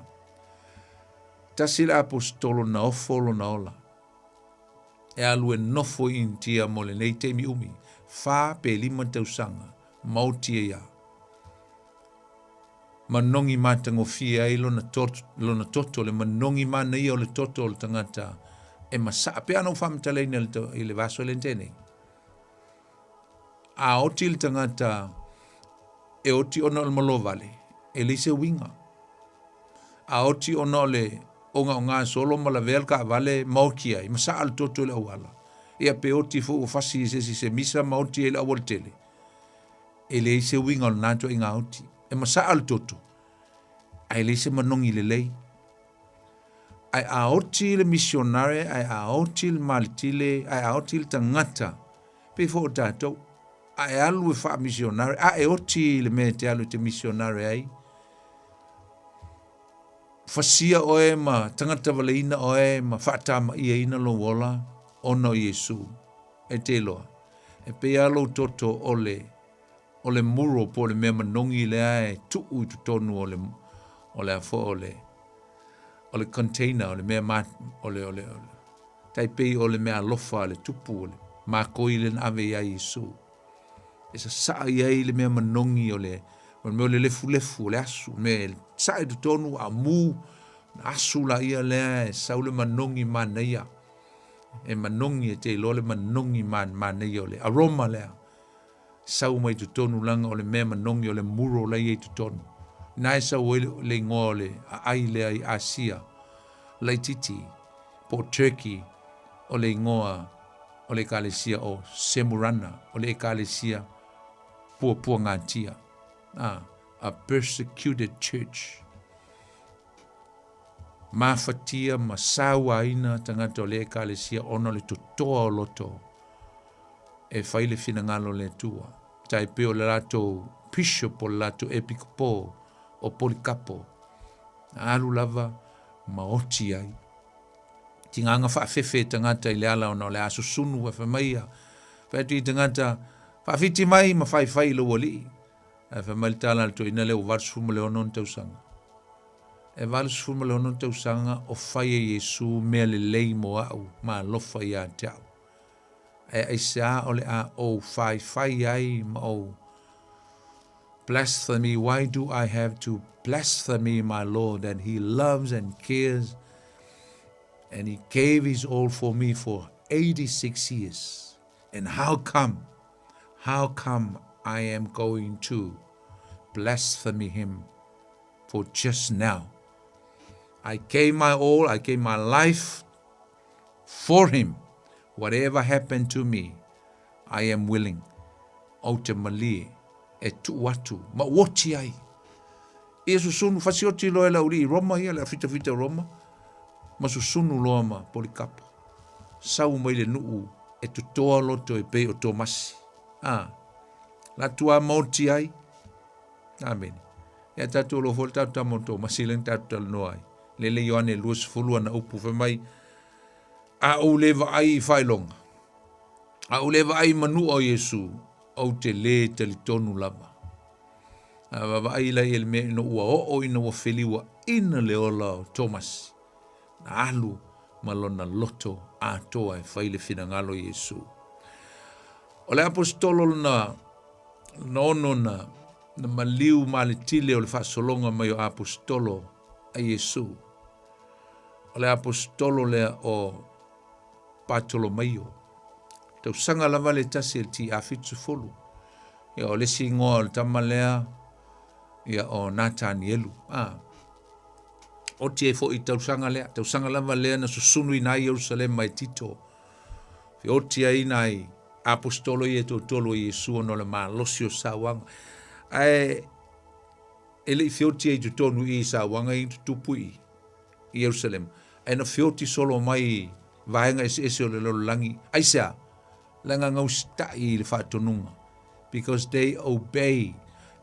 Tasi le aposetolo na ofo lona ola e alu e nofo i Initia mo lenei taimi umi, fa pe lima tausaga, ma oti ai a. Manogi matagofie ai lona toto, lona toto, le manogi manaia o le toto o le tagata e masaa. Pe ana ou faamatalaina i le vaiaso lea na tea nei. A oti le tagata e oti ona o le malovale, e leai se uiga. A oti ona o le ogaoga solo ma lavea le taavale ma oti ai, masaa le toto i le auala, ia pe oti foi ua fasi e se isi se misa ma oti ai i le aualatele, e leai se uiga o lena ituaiga oti. E masaa le toto, ae leai se manogi lelei. Ae a oti le misionare, ae a oti le maletile, ae a oti le tagata, pei foi o tatou, a e alu e faamisionare, a e oti i le mea e te alu e te misionare ai, fasia oe ma tagata valeina oe ma faatama'iaina lou ola ona o Iesu. E te iloa, e pei lava lou toto o le o le muro po o le mea manogi lea e tuu i totonu o le o le a foi o le o le container o le mea ma o le o le tai pei o le mea alofa a le tupu o le makoi lea na ave iā Iesu. E sasaa i ai le mea manogi o le o le mea o le lefulefu o le asu, mea e sae i totonu a mu, na asu laia lea e sau le manogi manaia. E manogi e te iloa le manogi manaia o le aroma lea. Sau mai totonu leaga o le mea manogi o le muro la e i ai totonu. Na e sau ai le igoa o le aai lea i Asia laitiiti po o Turkey o le igoa o le ekalesia o Semurana, o le ekalesia puapuagatia, a, a persecuted church. Mafatia ma sauaina tagata o le ekalesia ona o le totoa o loto e fai le finagalo o le Atua. Tai pei o le latou bishop o le latou epikopo o Polikapo, na alu lava ma oti ai. Tigaga faafefe e tagata i le ala ona o le a susunu e fai mai ia. Fai atu i tagata, faafiti mai ma faifai i lou alii. Ae fai mai le tala a le toeaina lea ua 86 ona tausaga. E 86 tausaga o fai e Iesu mea lelei mo au ma alofa ia te au. Ae aisea o le a ou faifai ai ma ou blasphemy? Why do I have to blasphemy my Lord that he loves and cares and he gave his all for me for 86 years? And how come, how come I am going to blasphemy him for just now? I gave my all, I gave my life for him. Whatever happened to me, I am willing. Ou te malie e tuu atu ma uoti ai. Ia susunu fasioti loa e le aualii i Roma ia, le afitafita o Roma, ma susunu loa ma Polikapo. Sau mai le nuu e totoa loto e pei o Tomasi. A, latou a maoti ai. Amene. Ia tatou iloa foi le tatou tama o Tomasi lea na tatou talanoa ai. Lele Ioane 20 ana upu fai mai, a ou le vaai i faailoga, a ou le vaai i manua o Iesu, ou te lē talitonu lava. A vaavaai la i le mea ina ua oo ina ua feliuaina le ola o Tomasi, na alu ma lona loto atoa e fai le finagalo o Iesu. O le aposetolo lona lona ono na na maliu ma le tile o le faasologa mai o aposetolo a Iesu. O le aposetolo lea o Patolomaio. Tausaga lava le tasi e le TA 70. Ia o le isi igoa o le tama lea ia o Natanielu. Ah. Oti ai foi i tausaga lea, tausaga lava lea na susunuina ai Ierusalema e Tito. Feoti ai nai aposetolo ia e toatolu o Iesu ona o le malosi o sauaga. Ae e le i feoti ai i totonu i i sauaga i tutupu i Ierusalema. Ae na feoti solo mai i vaega eseese o le lalolagi. Aisea? Leaga gausita'i i le faatonuga. Because they obey.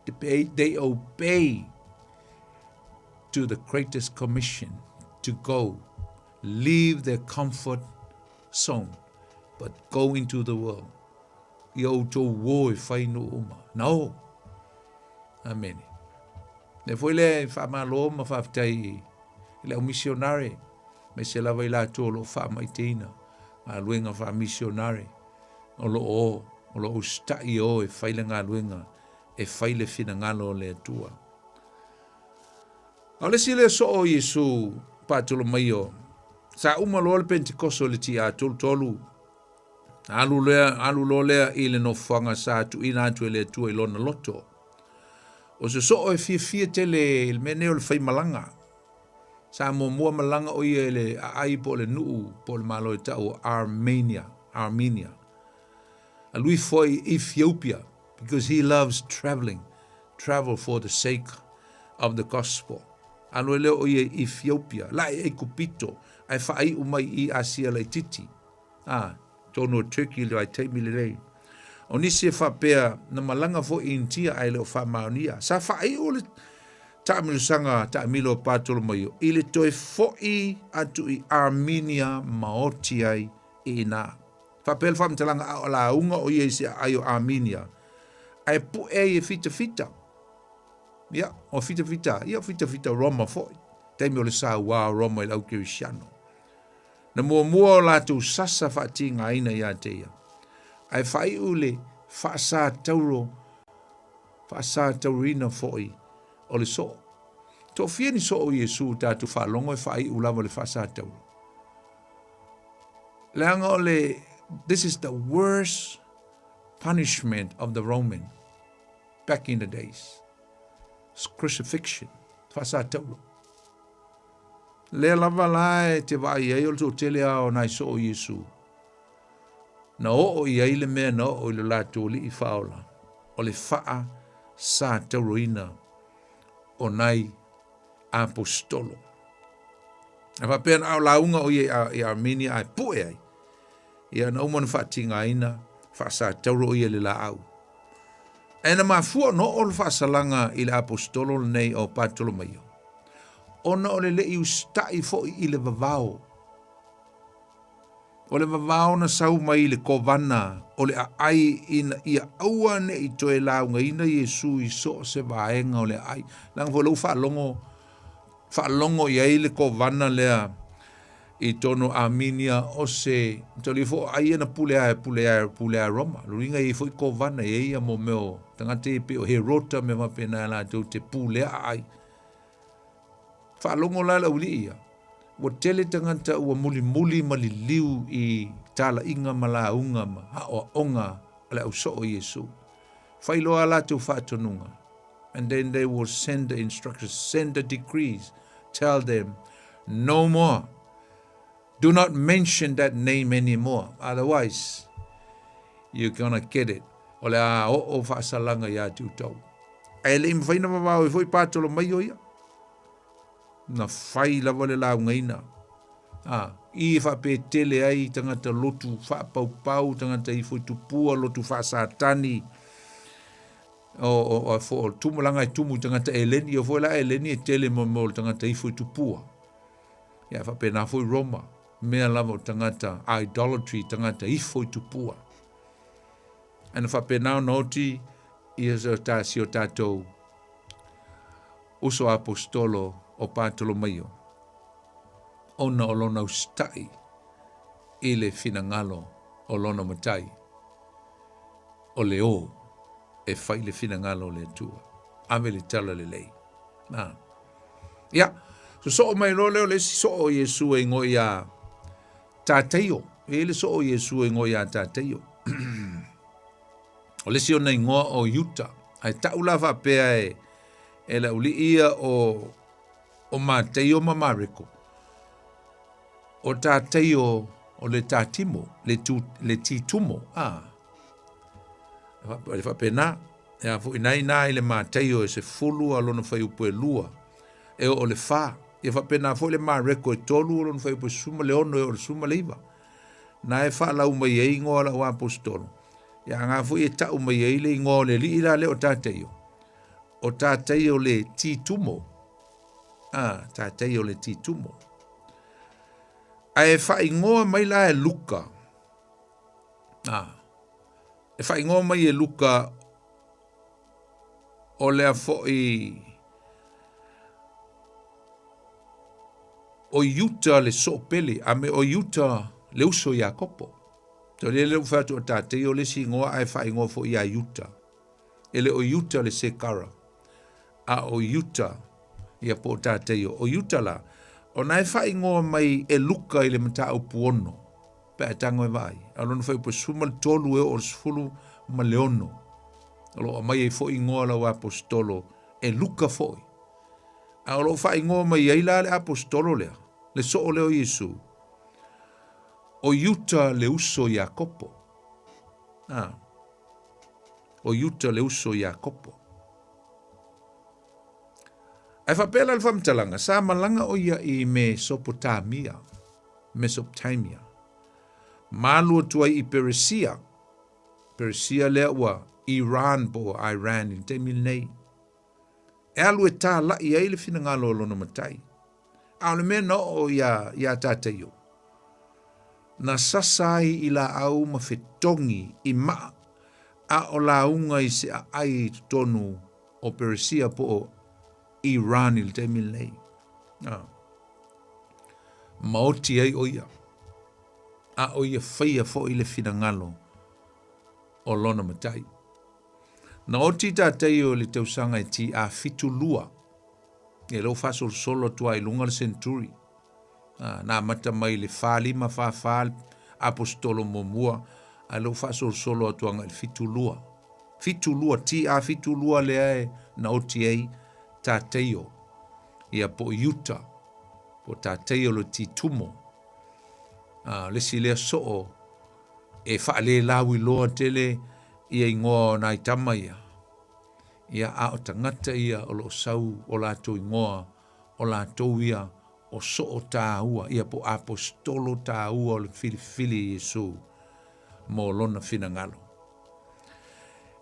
They obey to the greatest commission to go leave their comfort zone but go into the world. Ia outou o e fai nuu uma. Na o. Amene. Lea foi lea e faamalo ma faafetai i le au misionare, aemaise lava i latou o lo o faamaiteina galuega faamisionare o lo o o lo o usitai e o e fai le galuega e fai le finagalo o le Atua. A o le isi lea soo o Iesu Patolomaio, sa uma loa le Pentekoso i le TA 33, alu lea, alu loa lea i le nofoaga sa tuuina atu e le Atua i lona loto. O se soo e fiafia tele i le mea nei o le faimalaga. Sa muamua malaga o ia i le aai po o le nuu po o le malo e tau o Armenia, Armenia. Alu ifo ai i Ethiopia because he loves traveling, travel for the sake of the gospel. Alu ai lea o ia i Ethiopia, lae i Aikupito, ae faaiu mai i Asia laitiiti. A, tonu o Turkey le vaitaimi lenei. O nisi e faapea na malaga foi i Initia ae le o faamaonia. Sa faaiu le taamilosaga taamilo a Patolomaio i le toe foi atu i Armenia ma oti ai i ina. Faapea le faamatalaga a o lauga o ia i se aai o Armenia ae pu'e ai e fitafita. Ia, o fitafita, ia o fitafita Roma foi. Taimi o le sauā o Roma i le au kerisiano. Na muamua o latou sasa faatigaina ia te ia, ae faaiu le faasatauro, faasatauroina foi o le soo. Toafia ni soo o Iesu ua tatou faalogo e faaiu lava le faasatauro? Leaga o le, this is the worst punishment of the Roman back in the days. Crucifixion, faasatauro. Lea lava la e te vaai ai o le toatele lava o nai soo o Iesu, na oo i ai le mea na oo i lo latou alii faaola, o le faa sa tauroina o nai aposetolo. A faapea na ao lauga o ia i Armenia ae pue ai, ia na uma na faatigaina, faasatauro o ia i le laau. Ae na mafua ona oo le faasalaga i le aposetolo lenei o Patolomaio, ona o le le i usitai foi i le vavao. O le vavao na sau mai i le kovana o le aai ina ia aua ne i toe laugaina Iesu i so o se vaega o le aai. Leaga foi o lea ua faalogo, faalogo i ai le kovana lea i totonu o Armenia o se mataulia foi o aai ia na pulea e pulea pulea e Roma. Lona uiga e i ai foi kovana e i ai ia mo mea o tagata ia pei o Herota mea faapena latou te pulea aai. Faalogo la le aualii ia, ua tele tagata ua mulimuli ma liliu i talaiga ma lauga ma aoaoga a le ausoo o Iesu. Fai loa a latou faatonuga. And then they will send the instructions, send the decrees, tell them, no more. Do not mention that name anymore, otherwise you're gonna get it. O le a oo faasalaga ia te outou. Ae le i mafai ona vavao ai foi Patolomaio ia. Na fai lava le laugaina. A, i e faapetele ai tagata lotu faapaupau, tagata ifo i tupua, lotu faasatani, o, o, o, fo, o tumu langa e tumu i tagata eleni, o foi la eleni e tele mo mo le tagata ifo i tupua. Ia faapena foi Roma, mea lava o tagata idolatry, tagata ifo i tupua. Ae na faapena ona oti ia ta si o tatou uso aposetolo o Patolomaio, ona o lona usitai i le finagalo o lona matai, o le o e fai le finagalo o le Atua. Ave le tala lelei. Na. Ia, sosoo mai loa lea o le isi soo o Iesu e ingoa ia Tateio. E i ai le soo o Iesu e ingoa ia Tateio. O le isi ona igoa o Iuta. Ae tau la faapea e, e le aualii ia o, o Mateio ma Mareko. O Tateio o le Tatimo, le, tu, le Titumo. Ah. Le faapena. E a foi nai nā i le Mateio e 10 a lona fuaiupu e 2 e oo le 4. Ia faapena foi le Mareko e 3 o lona fuaiupu e 16 e oo le 19. Na e faalau mai ai igoa o lau aposetolo. Ia aga foi e tau mai ai le igoa o le alii la lea o Tateio. O Tateio le Titumo. Ah, Tateio le Titumo. Ae faaigoa mai la e Luka. Ah. E faaigoa mai e Luka o lea foi o Iuta le soopele, a me o Iuta le uso ia Iakopo. So le le fai atu o tatei o le isi igoa ae faaigoa foi ia Iuta. E le o Iuta le sekara, a o Iuta ia po o Tateio. O Iuta la, ona e faaigoa mai e Luka i le mataupu 6, pe a e tago e vaai. A o lona fuaiupu e 13 e oo i le 16, o lo o aumai ai foi igoa o lau aposetolo e Luka foi. A o lo o faaigoa mai ai la le aposetolo lea, le soo lea o Iesu, o Iuta le uso Iakopo. Ah. O Iuta le uso Iakopo. Ae faapea la le faamatalaga, sa malaga o ia i Mesopotamia, Mesopotamia, ma alu atu ai i Peresia, Peresia lea ua Iran po o Iran i le taimi lenei, e alu e tāla'i ai le finagalo o lona matai. A o le mea na oo iā, iā Tateio, na sasa ai i laau ma fetogi i maa a o lauga i se aai i totonu o Peresia po o Iran i le taimi lenei. Ah. Maoti ai o ia. A o ia faia foi le finagalo o lona matai. Na oti Tateio i le tausaga e TA 72. E lou faasolosolo atu lava i luga le century. Na amata mai le 45 44 le aposetolo muamua, a lou faasolosolo atu agai le 72. 72, TA 72 lea e na oti ai Tateio, ia po o Iuta, po o Tateio le Titumo. A, le isi lea soo e faalelauiloa tele ia igoa o nai tama ia. Ia, a o tagata ia o lo o sau o latou igoa, o latou ia o soo tāua, ia po o aposetolo tāua o le filifili e Iesu mo lona finagalo.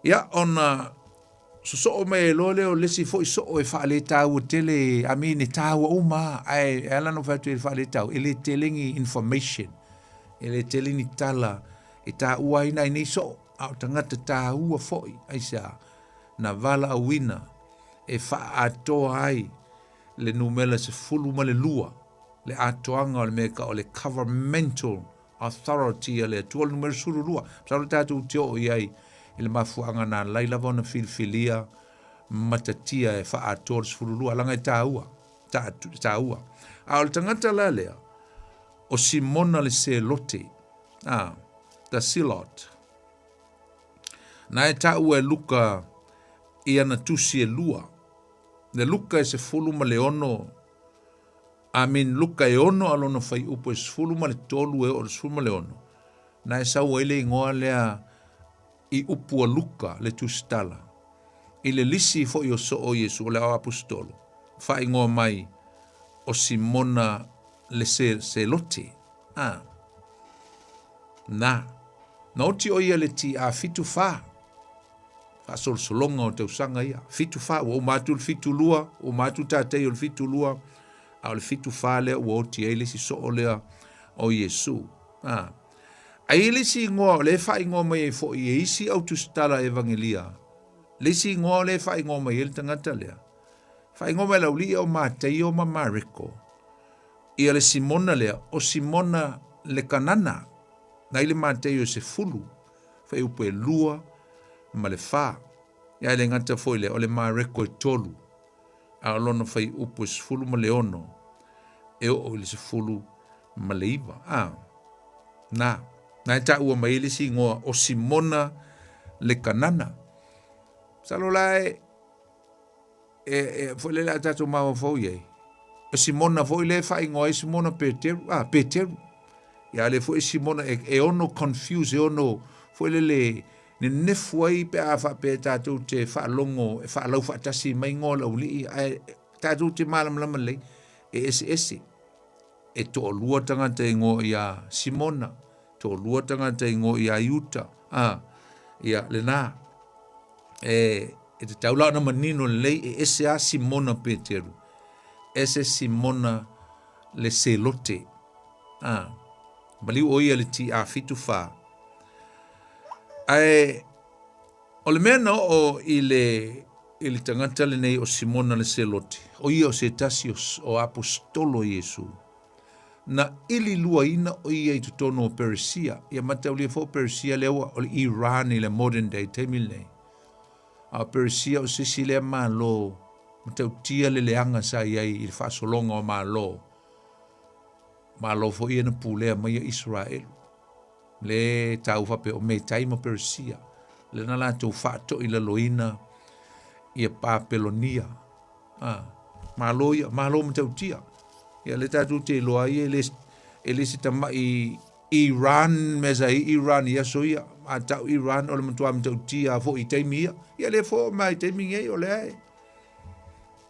Ia, ona sosoo mai ai loa lea o le isi foi soo e faaletaua tele, I mean, e tāua uma lava, ae e ala ona ou fai atu e faaletaua, e le tele ni information, e le tele ni tala e taua ai nai nei soo, a o tagata tāua foi, aisea, na valaauina e faaatoa ai le numera 12, le atoaga o le mea e tau o le governmental authority a le Atua, o le numera 12. Masalo tatou te oo i ai i le mafuaaga na alai lava ona filifilia matatia e faaatoa le 12, leaga e taua, taua. A o le tagata la lea, o Simona le Selote, ah, the Silot. Na e taua e Luka i ana tusi e lua. Le Luka e 16, I mean Luka e 6 a lona fuaiupu e 13 e oo i le 16, na e sau ai le igoa lea i upu a Luka le tusitala. I le lisi foi o soo o Iesu o le ao aposetolo, faaigoa mai o Simona le Selote. Ah. Na. Na oti o ia le TA 74. Faasolosologa o tausaga ia. 74, ua uma atu le 72, ua uma atu tatei o le 72, a o le 74 lea ua oti ai le isi soo lea o Iesu. Ah. Ai i le isi igoa o lea e faaigoa mai ai foi e isi au tusitala evangelia, le isi igoa o lea e faaigoa mai ai le tagata lea, faaigoa mai laulii o Mateio ma Mareko, ia le Simona lea, o Simona le Kanana, na i le Mateio e 10, fuaiupu e 2 ma le 4. Ia e le gata foi lea, o le Mareko e 3, a o lona fuaiupu e 16 e oo i le 19. A, na, na e taua mai ai le isi igoa o Simona le Kanana. Masalo la e, e, e foi lele a tatou mafaufau i ai. O Simona foi lea e faaigoa ai Simona Peteru, ah, Peteru. Ia le foi Simona e, e ono confuse, e ono foi lele nenefu ai pe a faapea tatou te faalogo e faalau faatasi mai igoa o le aualii, ae tatou te malamalama lelei e eseese. E toalua tagata e igoa iā Simona, toalua tagata e igoa iā Iuta, a, ia, lena. E, e tatau la ona manino lelei e ese a Simona Peteru, ese Simona le Selote. A, maliu o ia le TA 74. Ae, O le mea na oo i le i le tagata lenei o Simona le Seloti, o ia o se tasi o, o aposetolo o Iesu, na ili luaina o ia i totonu o Peresia. Ia mataulia foi o Peresia lea ua o le Iran i le modern day taimi lenei. A o Peresia o se isi lea malo matautia le leaga sa i ai i le faasologa o malo. Malo foi ia na pulea mai ia Israelu. Le tau faapea o Metai ma Peresia, lea na latou faatoilaloina ia Papelonia. Ah, malo ia, malo matautia. Ia le tatou te iloa ai e le, e le se tamai Iran mea sa i Iran i aso ia. A tau Iran o le matua matautia foi i taimi ia. Ia le fo mai taimi nei o lea e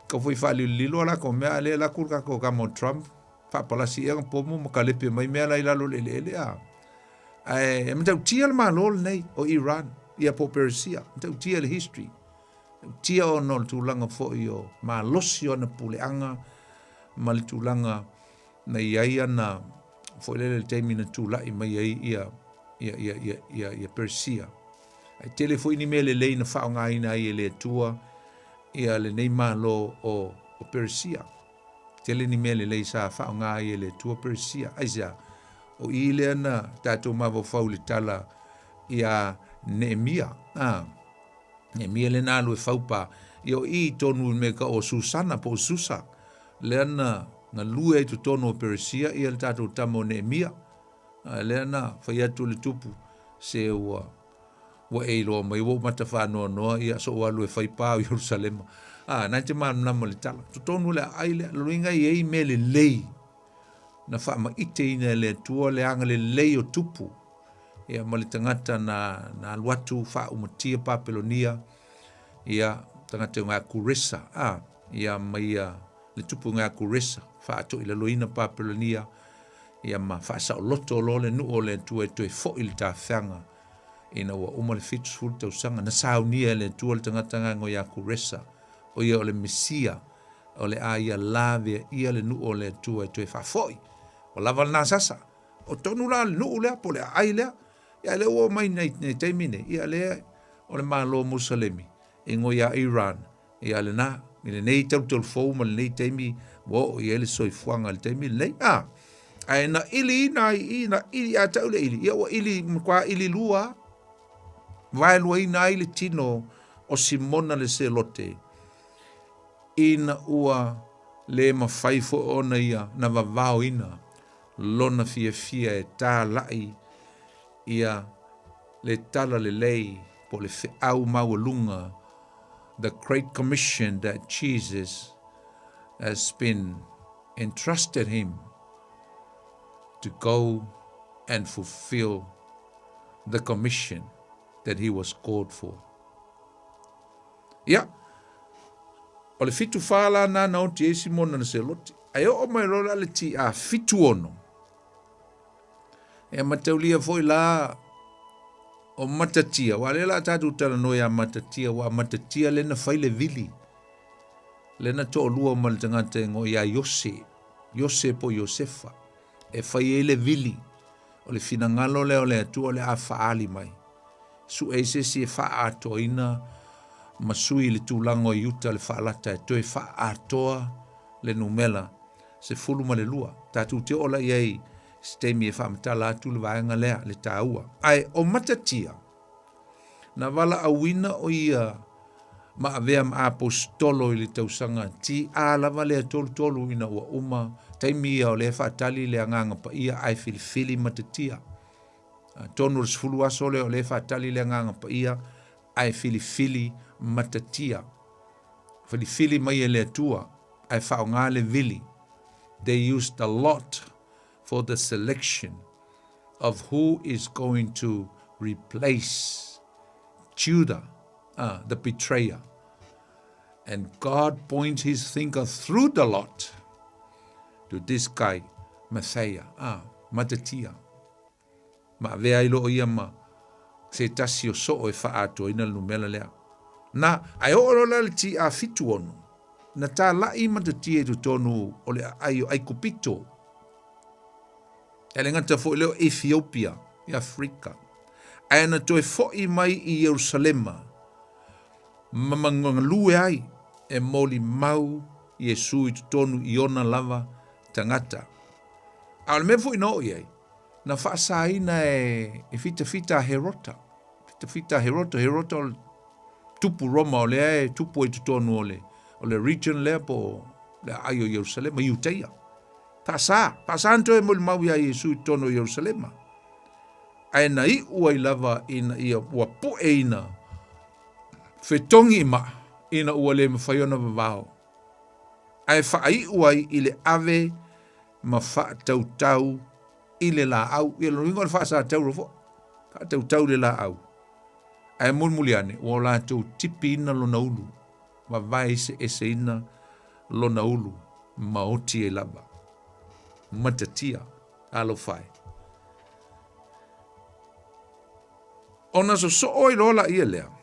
kau foi faalilolilo a lakou mea a lea laku le kakou kama o Trump faapalasi ea pomu ma kalepe mai mea la i lalo o le eleele a. Ae e matautia le Malo lenei o Iran ia po o Peresia, matautia le history. Matautia ona o le tulaga foi o malosi o ana puleaga ma le tulaga na i ai ana foi lele le taimi na tulai mai ai ia ia ia ia ia, ia Peresia. Ae tele foi ni mea lelei na faaaogaina ai e le Atua ia lenei Malo o, o Peresia. Tele ni mea lelei sa faaaoga ai e le Atua Peresia. Aisea? O i lea na tatou mafaufau i le tala iā Neemia. A, Neemia lea na alu e faupa, ia o i tonu i le mea e tau o Susana po o Susa, lea na galue ai i totonu o Peresia ia le tatou tama o Neemia. A lea na fai atu le tupu, se ua ua e iloa mai ua ou mata faanoanoa, ia sou alu e fai pa o Ierusalema. A, na e te malamalama i le tala. Totonu le aai lea, lona uiga e i ai mea lelei na faamaiteina e le Atua le agalelei o tupu ia ma le tagata na, na alu atu faaumatia Papelonia, ia tagata o Kuresa, a, ia ma ia le tupu o Kuresa, faatoilaloina Papelonia, ia ma faasaoloto loa le nuu o le Atua e toe foi i le tafeaga ina ua uma le 70 tausaga. Na saunia e le Atua le tagata gago ia Kuresa, o ia o le Mesia, o le a ia laveaia le nuu o le Atua e toe faafoi. Ua lava lena sasa. O tonu la le nuu lea po o le aai lea. Ia lea ua oo mai nei nei taimi nei, ia lea o le Malo o Musalemi e ingoa ia Iran, ia lena, i lenei talutalu fou ma lenei taimi ua oo i ai le soifuaga i le taimi lenei. A, ae na iliina ai i, na ili, a tau le ili, ia ua ili, matua ili lua, vaeluaina ai le tino o Simona le Selote, ina ua le mafai foi ona ia na vavaoina lona fiafia e talai ia le talalelei po o le feau maualuga, the great commission that Jesus has been entrusted him to go and fulfill the commission that he was called for. Ia, o le 74 la na na oti ai Simona na Seloti. Ae oo mai loa la le TA 76. E mataulia foi la o Matatia, wa lea la tatou talanoa ia Matatia, wa Matatia lea na fai le vili, lea na toalua ma le tagata e igoa ia Iose, Iose po Iosefa, e fai ai le vili, o le finagalo lea o le Atua o le a faaali mai. Sue ai se isi e faaatoaina ma sui i le tulaga o Iuta le faalata e toe faaatoa le numera 12. Tatou te oo la i ai i se taimi e faamatala atu le vaega lea, le taua. Ae o Matatia, na valaauina o ia ma avea ma aposetolo i le tausaga TA lava lea 33 ina ua uma taimi ia o lea e faatali le Agaga Paia ae filifili Matatia. Atonu o le 10 aso lea o lea e faatali le Agaga Paia ae filifili Matatia. Filifili mai e le Atua ae faaaoga le vili. They used a lot for the selection of who is going to replace Judah, the betrayer. And God points his finger through the lot to this guy, Matthias, Matatia. Ma avea ai loa ia ma se tasi o soo e faaatoaina le numera lea. Na, ae oo loa la le TA 76, na talai Matatia i totonu o le aai o Aikupito. E le gata foi lea o Ethiopia i Afrika. Ae na toe foi mai i Ierusalema. ma magalue ai e molimau Iesu i totonu i ona lava tagata. A o le mea foi na oo i ai, na faasaina e, e fitafita a Herota. Fitafita a Herota, Herota o le tupu Roma o lea e tupu ai totonu o le, o le region lea po o le aai o Ierusalema, Iuteia. Faasa, faasa na toe molimau iā Iesu i totonu o Ierusalema. Ae na iu ai lava ina ia ua pueina fetogi i maa ina ua le mafai ona vavao. Ae faaiu ai i le ave ma faatautau i le laau. Ia lona uiga o le faasatauro foi. Faatautau i le laau. Ae mulimuli ane, ua o latou tipiina lona ulu, vavae eseeseina lona ulu ma oti ai lava. Matatia, alofa e. Ona sosoo ai loa laia lea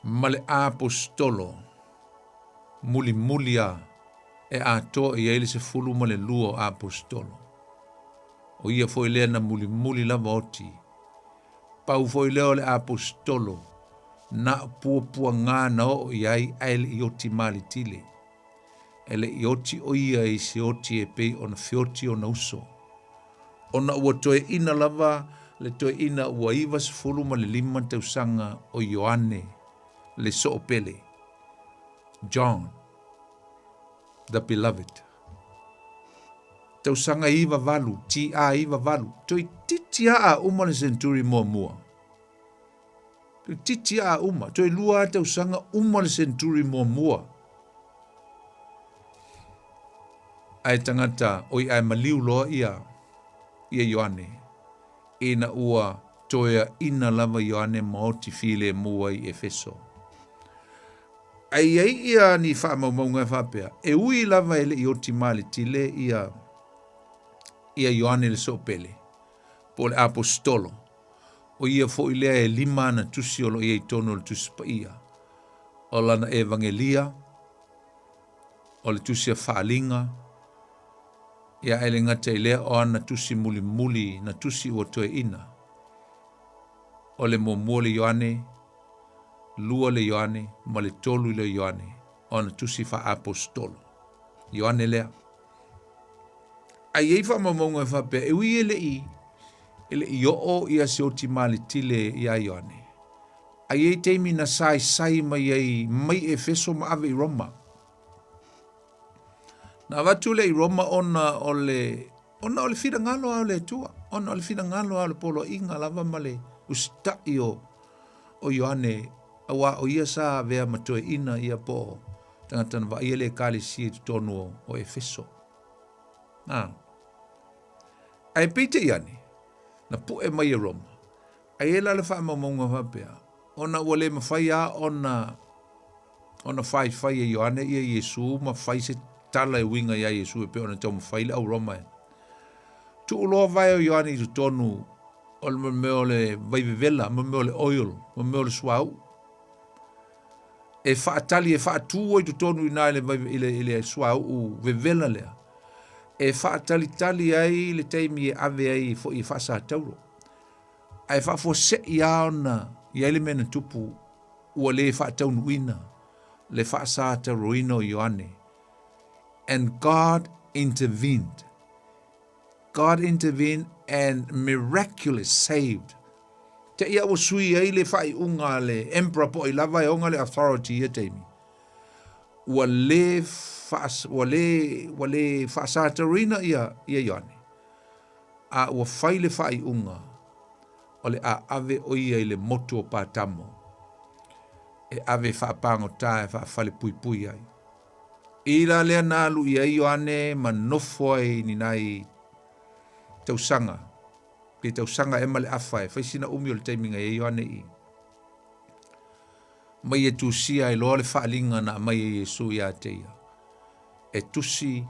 ma le aposetolo mulimuli a e atoa i ai le 12 o aposetolo. O ia foi lea na mulimuli lava oti. Pau foi lea o le aposetolo na o puapuaga na oo i ai ae le i oti malitile. E le i oti o ia i se oti e pei ona feoti ona uso. Ona ua toeaina lava le toeaina ua 95 tausaga o Ioane le Soopele, John the Beloved. Tausaga 98, TA 98, toeitiiti lava a uma le senturi muamua. Toeitiiti lava a uma, toe lua lava tausaga uma le senturi muamua. Ae tagata, oi ae maliu loa ia, ia Ioane, ina ua toeaina lava Ioane ma oti filemu ai i Efeso. Ae i ai ia ni faamaumauga e faapea, e ui lava e le i oti maletile ia, ia Ioane le Soopele, po o le Aposetolo, o ia foi lea e lima ana tusi o lo o i ai i totonu o le Tusi Paia, o lana Evagelia, o le tusi a Faaliga, ia ae le gata i lea o ana tusi mulimuli na tusi ua toeaina, o le muamua le Ioane, lua le Ioane ma le tolu le Ioane, o ana tusi faaapostolo. Ioane lea. Ae i ai faamaumauga e faapea, e ui e le i, e le i oo ia se oti maletile iā Ioane, ae i ai taimi na saisai mai ai mai Efeso ma ave i Roma. Na avatu lea i Roma ona o le ona o le finagalo lava o le Atua, ona o le finagalo lava o le poloaiga lava ma le usitai o o Ioane, auā o ia sa avea ma toeaina ia po o tagata na vaaia le ekalesia i totonu o, o Efeso. A. Ae peitai ane, na pu'e mai e Roma, ae i ai la le faamaumauga faapea, ona ua le mafai lava ona ona faifai e Ioane ia Iesu ma fai se tala e uiga iā Iesu e pei ona taumafai le au Roma e tuu loa vae o Ioane i totonu o le mea o le vaivevela, ma mea o le oil, ma mea o le suauu e faatali e faatu ai totonu i ina i le, i le, i le suauu vevela lea e faatalitali ai le taimi e ave ai foi e faasatauro ae faafuasei lava ona i ai le mea na tupu ua le faataunuuina le faasatauroina o Ioane. And God intervened. God intervened and miraculous saved. Te ia ua sui ai le faaiuga a le emperor po o ai lava e ona le authority i ia taimi. Ua le, faas, ua le, ua le faasatauroina ia, ia Ioane. A ua fai le faaiuga o le a ave o ia i le motu o Patamo e ave e faapagota e faafalepuipui ai. I la lea na alu i ai Ioane ma nofo ai ni nai tausaga, pe tausaga ea ma le afa e fai sina umi o le taimi na i ai Ioane i mai e tusia ai loa le faaliga na aumai e Iesu ia te ia. E tusi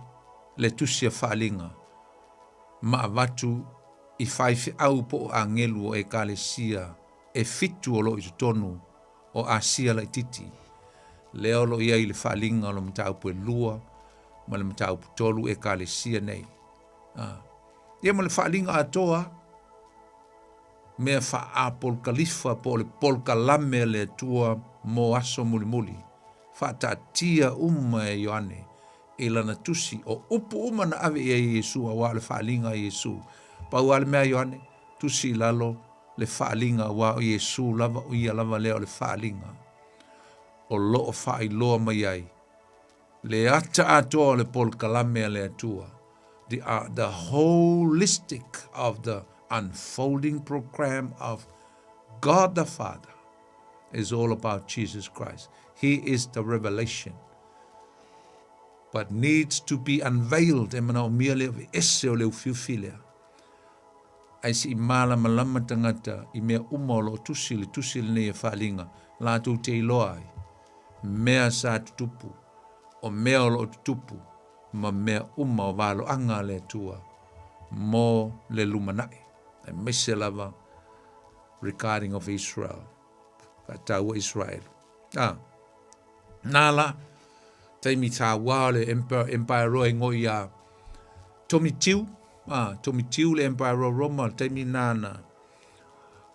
le tusi a faaliga ma avatu i faifeau po o agelu o Ekalesia e fitu o lo o i totonu o Asia laitiiti, lea o lo o i ai le faaliga o le mataupu e lua ma le mataupu tolu Ekalesia nei. A. Ia ma le faaliga atoa. mea faa-apolokalifa po o le polokalame a le Atua mo aso mulimuli, faataatia uma e Ioane i lana tusi, o upu uma na ave i ai e Iesu aua o le faaaliga a Iesu. Pau lava le mea a Ioane, tusi i lalo le faaaliga aua o Iesu lava, o ia lava lea o le faaaliga o lo o faailoa mai ai le ata atoa o le polokalame a le Atua, the, the holistic of the unfolding program of God the Father is all about Jesus Christ. He is the revelation but needs to be unveiled e manaomia le aveese o le ufiufi lea. Ae se i malamalama tagata i mea uma o lo o tusi i le tusi lenei e faaaliga, latou te iloa ai mea sa tutupu, o mea o lo o tutupu, ma mea uma o valoaga a le Atua mo le lumanai, aemaise lava regarding of Israel, faataua Israel. Ah, nā la, taimi tāua o le Empire Roa i ngoi a Tomitiu, ah, Tomitiu le Empire Roa Roma, le taimi nā na,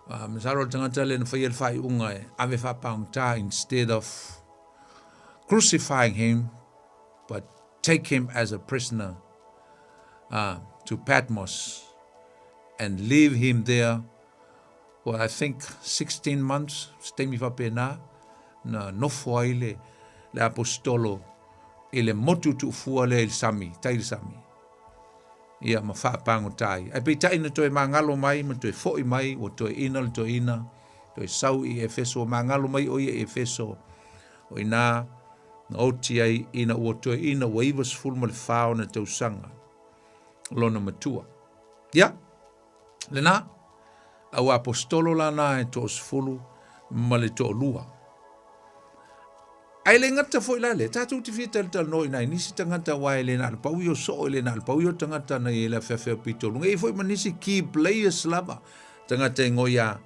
ah, masalo le tagata le na whaia le whaiunga e ave whapangta instead of crucifying him, but take him as a prisoner to Patmos and leave him there for I think 16 months, se taimi faapena, na nofo ai le, le aposetolo i le motu tuufua lea i le sami, tai le sami. Ia ma faapagota ai. Ae peitai na toe magalo mai ma toe foi mai, ua toeaina le toeaina, toe sau i Efeso, ua magalo mai o ia i Efeso, o ina na oti ai ina ua toeaina ua 94 ona tausaga lona matua. Ia, lena, au aposetolo la na e toasefulu ma le toalua. Ae le gata foi la lea, tatou te fia talatalanoa i nai nisi tagata aua e le na o le pau ia o soo, e le na o le pau ia o tagata na i ai le afeafe o pitoluga. E i ai foi ma nisi key players lava, tagata e ngoi a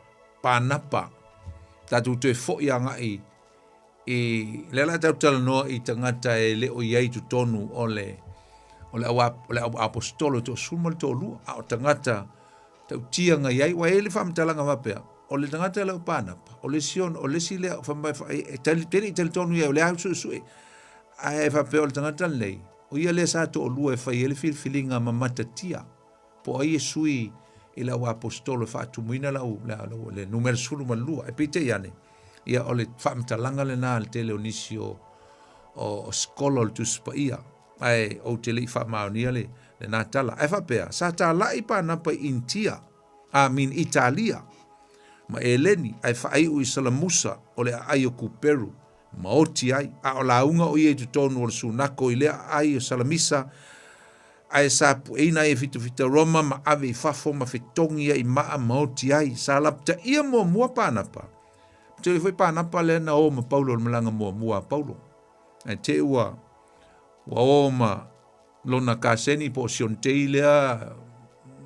Pānapa. Tatou toe foi agai i lea la tatou talanoa i tagata e le o i ai i totonu o le o le au o le au aposetolo e toasefulu ma le toalua, a o tagata tautia na i ai, ua i ai le faamatalaga faapea, o le tagata lea o Pānapa, o le isi o le isi lea fai mai e tali te le i talitonu i ai o lea suesue, ae faapea o le tagata lenei, o ia lea sa toalua e fai ai le filifiliga ma matatia po o ai e sui i le au aposetolo e faatumuina le au le numera 12. Ae peitai ane, ia o le faamatalaga lena a le tele o nisi o o scholar o le Tusi Paia, ae ou te le i faamaonia le lena tala. Ae faapea, sa talai Pānapa i Initia, I mean Italia, ma Eleni, ae faaiu i Salamusa o le aai o Kuperu, ma oti ai, a o lauga o ia i totonu o le sunako i lea aai o Salamisa, ae sa pueina ai e fitafita Roma ma ave i fafo ma fetogi ai i maa ma oti ai. Sa lapataia muamua Pānapa. Tele foi Pānapa lea na o ma Paulo i le malaga muamua a Paulo. Ae te ua ua o ma lona kaseni po o Siontei lea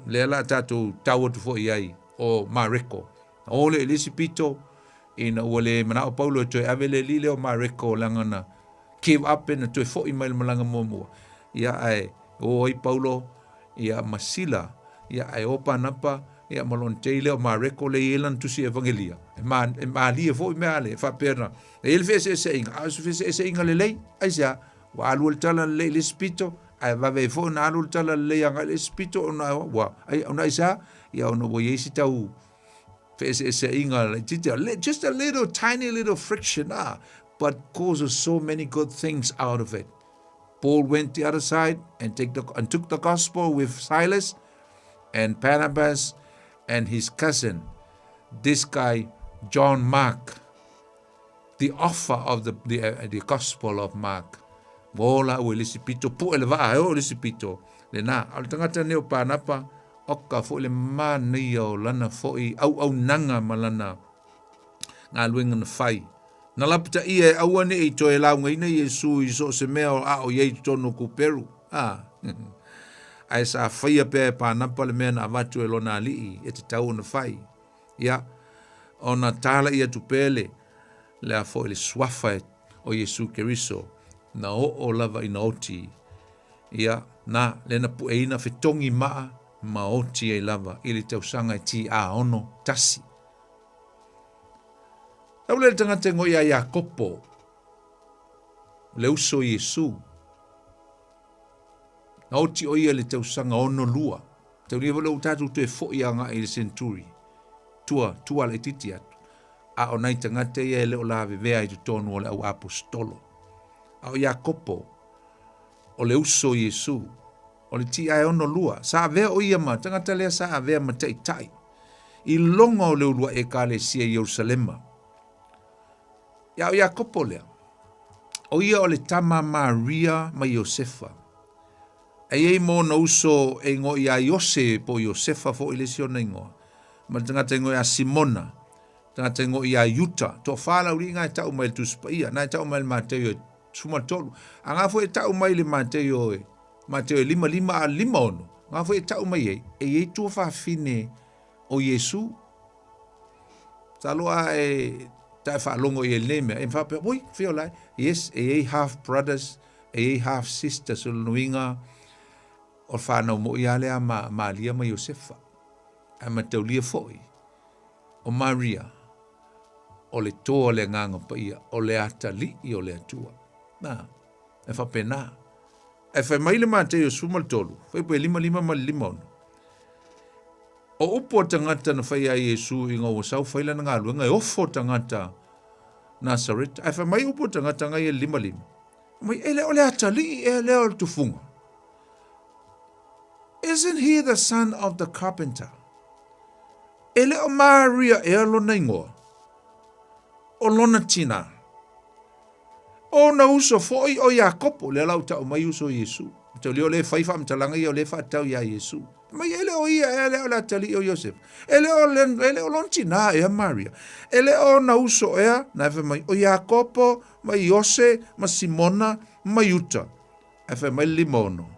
lea la tatou tau atu foi i ai o Mareko. Na o lea i le isi pito ina ua le manao Paulo e toe ave le alii lea o Mareko leaga na give up na toe foi mai le malaga muamua. Ia ae o ai Paulo ia ma Sila ia ae o Panapa ia ma lona tei lea o Mareko lea e i ai lana tusi evangelia. E, ma, e malie foi mea ale, e faapea na, e i ai le feeseeseaiga, a o se feeseeseaiga lelei, aisea, ua alu ai le tala lelei i le isi pito, ae vave ai foi ona alu le tala lelei agai i le isi pito, ona, ua, ai, ona aisea, ia ona ua i ai se tau feeseeseaiga laitiiti, just a little tiny little friction, ah, but causes so many good things out of it. Paul went the other side and, take the, and took the gospel with Silas and Barnabas and his cousin, this guy, John Mark, the offer of the, the, the gospel of Mark. Ua ola ua i le isi pito, puʻe le vaa e oo i le isi pito, lena. A o le tagata lenei o Pānapa, oka foi le manaia o lana foi auaunaga ma lana galuega na fai. Na lapataia e aua ne i toe laugaina Iesu i so o se mea o a o i ai i totonu o Kuperu. A. Ae sa faia pea e Pānapa le mea na avatu e lona alii e tatau ona fai. Ia, ona talai atu pea le, le a foi le suafa o Iesu Keriso, na oo lava ina oti. Ia, na, lea na pueina fetogi maa ma oti ai lava i le tausaga e TA 61. Tau lea le tagata e ngoi ia Iakopo, le uso o Iesu. Na oti o ia i le tausaga 62. Taulia foi lea ua tatou toe foi agai i le century. Tua, tua laitiiti atu. A o nai tagata ia e le o lavevea i totonu o le au aposetolo. A o Iakopo, o le uso o Iesu, o le TA 62, sa avea o ia ma tagata lea sa avea ma taitai i loga o le uluai ekalesia i Ierusalema. Ia o Iakopo lea, o ia o le tama a Maria ma Iosefa. E i ai ma ona uso e igoa ia Iose po o Iosefa foi le isi ona igoa, ma le tagata igoa ia Simona, tagata igoa ia Iuta. Toafa le aualii na e tau mai i le Tusi Paia, na e tau mai i le Mateio e 13. A na foi e tau mai i le Mateio e Mateio e 55 a 56, na foi e tau mai ai, e i ai tuafafine o Iesu. Masalo a e ta e faalogo i ai lenei mea, e faapea, oi, fia o la e? Yes, e i ai half brothers, e i ai half sisters, o lona uiga, o le fanau moi lava lea a Malia ma Iosefa. Ae mataulia foi, o Maria, o le toa o le Agaga Paia, o le atalii o le Atua. Na, e faapena. Ae fai mai le Mateio 13, fuaiupu e 55 ma le 56, O upu a tagata na fai ia Iesu ina ua sau fai lana galuega e ofo tagata Nasareta. Ae fai mai upu a tagata ngai e 55, mai e le o le atalii ea lea o le tufuga. Isn't he the son of the carpenter? E le o Maria ea lona igoa, o lona tinā. O ona uso foi o Iakopo, lea la ua tau mai uso o Iesu. Mataulia o lea e fai faamatalaga ia o lea e faatatau iā Iesu. Mai e le o ia ea lea o le atalii o Iosefa. E le o, e le o lona tinā ea Maria. E le o ona uso ea, na e fai mai, o Iakopo, ma Iose, ma Simona, ma Iuta. Ae fai mai le 56.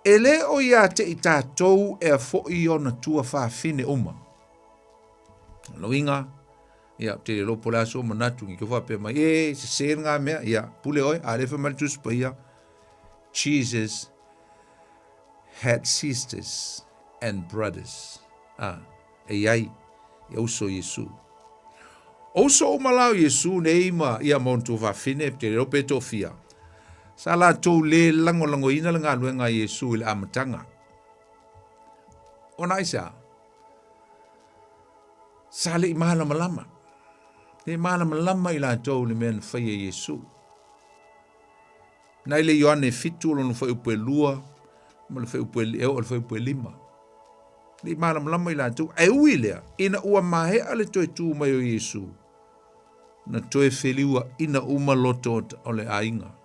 E le o ia te i tatou ea foi ona tuafafine uma. Lona uiga, ia, ou te le iloa po o le a sou manatu, ne i te i ua faapea mai, e, sese lena mea, ia, pule oe, a o lea e fai mai le Tusi Paia, Jesus had sisters and brothers. A, e i ai, ia uso Iesu. O uso uma la o Iesu nei ma ia ma ona tuafafine, ou te le iloa pe toafia, sa latou le lagolagoina le galuega a Iesu i le amataga. Ona aisea? Sa le i malamalama. Le malamalama i latou i le mea na faia e Iesu. Na i le Ioane 7 lona fuaiupu e 2 ma le fuaiupu e, e oo i le fuaiupu e 5. Le i malamalama i latou. Ae ui lea, ina ua maea le toe tu mai o Iesu, na toe feliuaina uma loto o le aiga.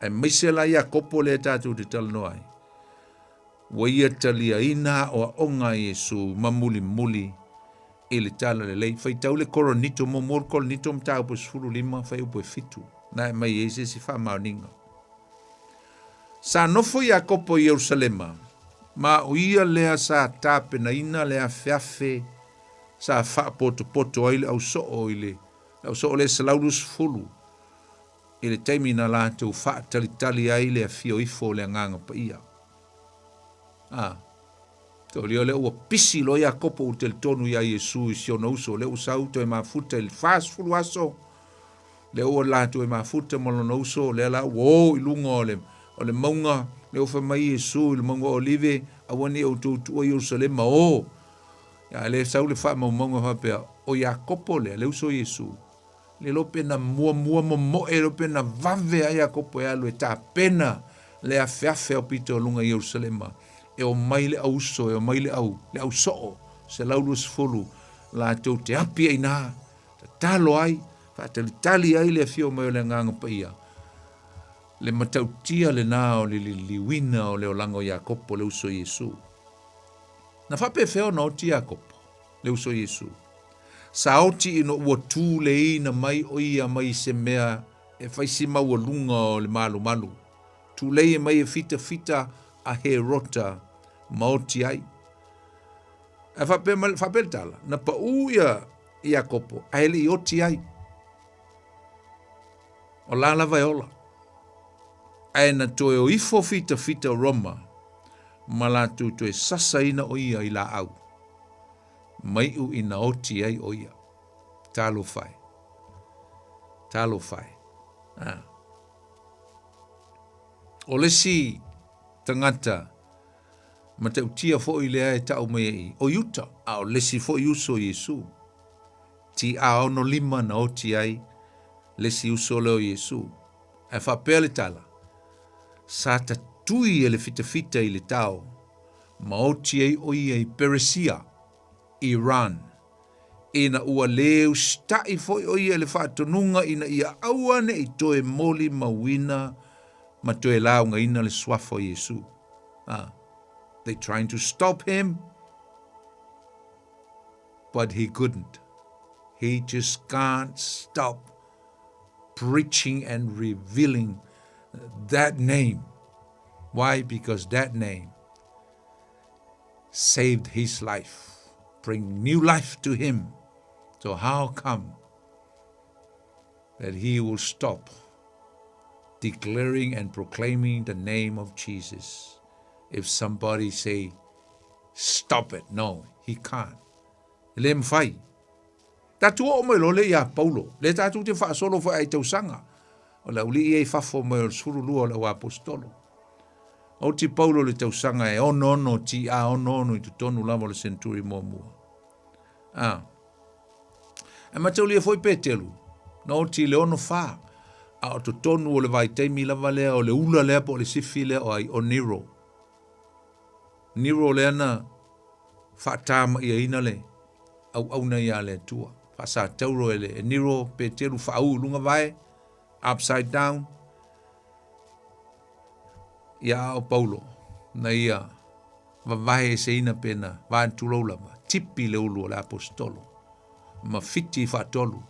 Aemaise la Iakopo lea tatou te talanoa ai. Ua ia taliaina aoaoga a Iesu ma mulimuli i le talalelei. Faitau le Koronito, muamua le Koronito mataupu e 15, fuaiupu e 7, na e aumai ai se isi faamaoniga. Sa nofo Iakopo i Ierusalema, ma o ia lea sa tapenaina le afeafe sa faapotopoto ai le ausoo i le ausoo lea 120 i le taimi na latou faatalitali ai le afio ifo o le Agaga Paia. A, taulia o lea ua pisi loa Iakopo ua talitonu iā Iesu i si ona uso, lea ua sau toe mafuta i le 40 aso, lea ua latou e mafuta ma lona uso, lea la ua o i luga o le, o le mauga, lea ua fai mai Iesu i le mauga o Olive, aua ne i outou tuua Ierusalema, o. A lea sau le faamaumauga faapea, o Iakopo lea, le uso o Iesu, Le iloa pe na muamua momoe, le iloa pe na vave a Iakopo e alu e tapena le afeafe aupito i luga i Ierusalema, e omai le au uso, e omai le au, le au soo, 120 latou te api ai ina, tatalo ai, faatalitali ai le afio mai o le Agaga Paia. Le matautia lena o le liliuina o le olaga o Iakopo, le uso o Iesu. Na faapefea ona oti Iakopo, le uso o Iesu? Sa oti ina ua tuleiina mai o ia mai se mea e fai si maualuga o le malumalu. Tulei mai e fitafita a Herota ma oti ai. Ae faapea mai, faapea le tala, na pau ia Iakopo ae le i oti ai. O la lava e ola. Ae na toe o ifo fitafita o Roma. ma latou toe sasaina o ia i laau, ma iu ina oti ai o ia. Talofa e. Talofa e. Ah. O le isi tagata matautia foi lea e tau mai ai, o Iuta, a o le isi foi uso o Iesu. TA 65 na oti ai le isi uso lea o Iesu. Ae faapea le tala, sa tatui e le fitafita i le tao, ma oti ai o ia i Peresia, Iran, ina ua lē usitaʻi foi ʻo ia i le faatonuga ina ia aua ne i toe molimauina ma toe laugaina le suafa o Iesu. Ah, they trying to stop him, but he couldn't. He just can't stop preaching and revealing that name. Why? Because that name saved his life, bring new life to him. So how come that he will stop declaring and proclaiming the name of Jesus? If somebody say, stop it, no, he can't. E le mafai. Tatou oo mai loa lea ia Paulo, lea tatou te faasolo foi ai tausaga, o le auli'i ia i fafo mai o le 12 o le auaposetolo. Oti Paulo i le tausaga e 66 TA 66 i totonu lava o le senturi muamua. A. E mataulia foi Petelu, na oti i le 64, a o totonu o le vaitaimi lava lea o le ula lea po o le sifi lea o ai, o Nero. Nero lea na faatama'iaina le auauna iā le Atua. Faasatauro e le e Nero Petelu faaū i luga vae, upside down, ia a o Paulo na ia vavae eseina pe na vaetulou lava, tipi le ulu o le aposetolo ma fiti faatolu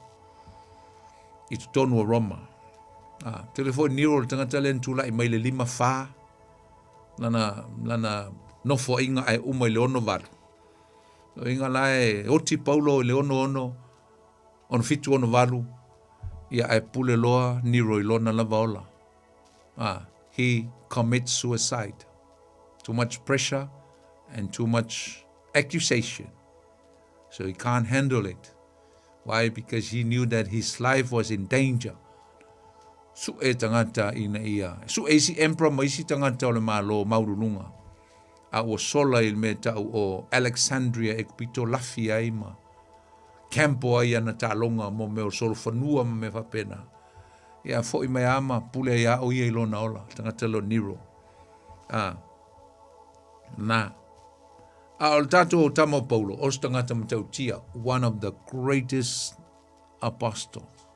i totonu o Roma. A, tele foi Nero le tagata lea na tula'i mai le 54 lana, lana nofoaiga ae uma i le 68. Loiga la e oti Paulo i le 66, 67, 68, ia ae pule loa Nero i lona lava ola. Ah, he commits suicide. Too much pressure and too much accusation. So he can't handle it. Why? Because he knew that his life was in danger. Suʻe tagata ina ia. Suʻe isi emperor ma isi tagata o le Malo maualuluga. A ua sola i le mea tau o Alexandria e pito lafi ai ma campo ai ana taaloga mo mea o solofanua ma mea faapena. Ia foʻi mai a ma pule ai a o ia i lona ola, tagata lo Nero. A, na. A o le tatou tama o Paulo, o se tagata matautia, one of the greatest apostles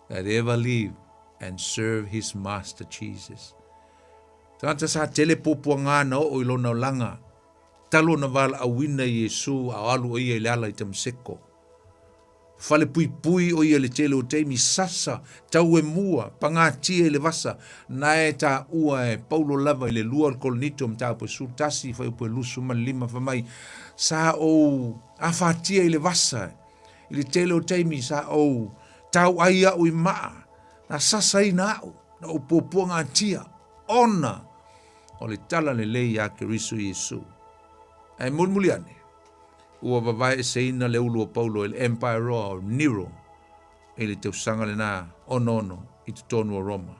that ever lived and served his master Jesus. Tagata sa tele puapuaga na oo i lona olaga, talu ona valaauina i Iesu a o alu o ia i le ala i Tamaseko. Falepuipui o ia i le tele o taimi, sasa, tau e mua, pagatia i le vasa, na e taua e Paulo lava i le 2 o le Korinito mataupu e 11 fuaiupu e 25 fai mai, Sa ou afatia i le vasa i le tele o taimi, sa ou tauai au i maa, na sasaina au, na ou puapuagatia, ona o le tala lelei iā Keriso Iesu. Ae mulimuli ane, ua vavaeeseina le ulu o Paulo e le Emperoa o Nero i le tausaga lena 66 i totonu o Roma.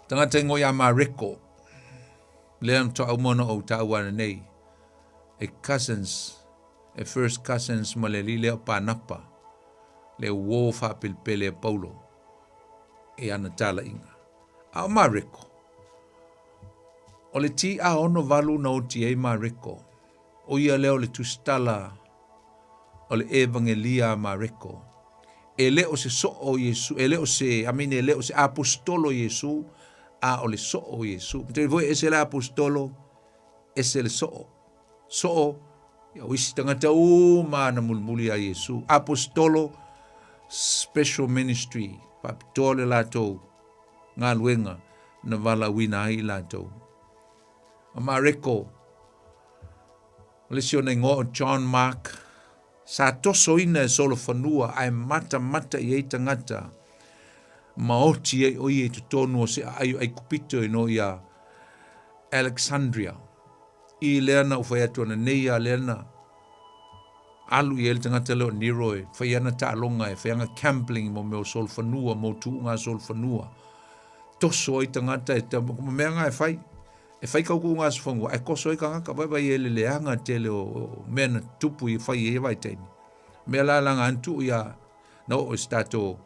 Tagata ingoa ia Mareko, lea na faatoa uma ona ou taua ananei, e cousins, e first cousins ma le alii lea o Panapa, le uō faapelepele a Paulo i ana talaiga. A o Mareko, O le TA68 na oti ai Mareko, ʻo ia lea o le tusitala o le ʻEvagelia a Mareko. E le o se soʻo o Iesu, e le o se, I mean, e le o se aposetolo o Iesu, a o le soʻo o Iesu. Matou foi ese le aposetolo, ese le soʻo. Soʻo, ia o isi tagata uma na mulimuli iā Iesu. Aposetolo, special ministry, faapitoa le latou galuega na valaauina ai i latou. O Mareko, o le isi ona igoa o John Mark, sa tosoina e solofanua ae matamata i ai tagata. Ma oti ai ʻo ia i totonu o se aai o ʻAikupito e no iā Alexandria. I lea na ou fai atu ana nei a lea na alu i ai le tagata lea o Nero e fai ana taaloga e fai ana gambling mo mea o solofanua mo tuuga solofanua. Toso ai tagata e ta, ma mea nga e fai. E fai kaukuuga asofanua ae toso ai tagata vaivai e le leaga tele o, o mea na tupu i fai i ia vaitaimi. Mea la langa an tuu ia na oo i se tatou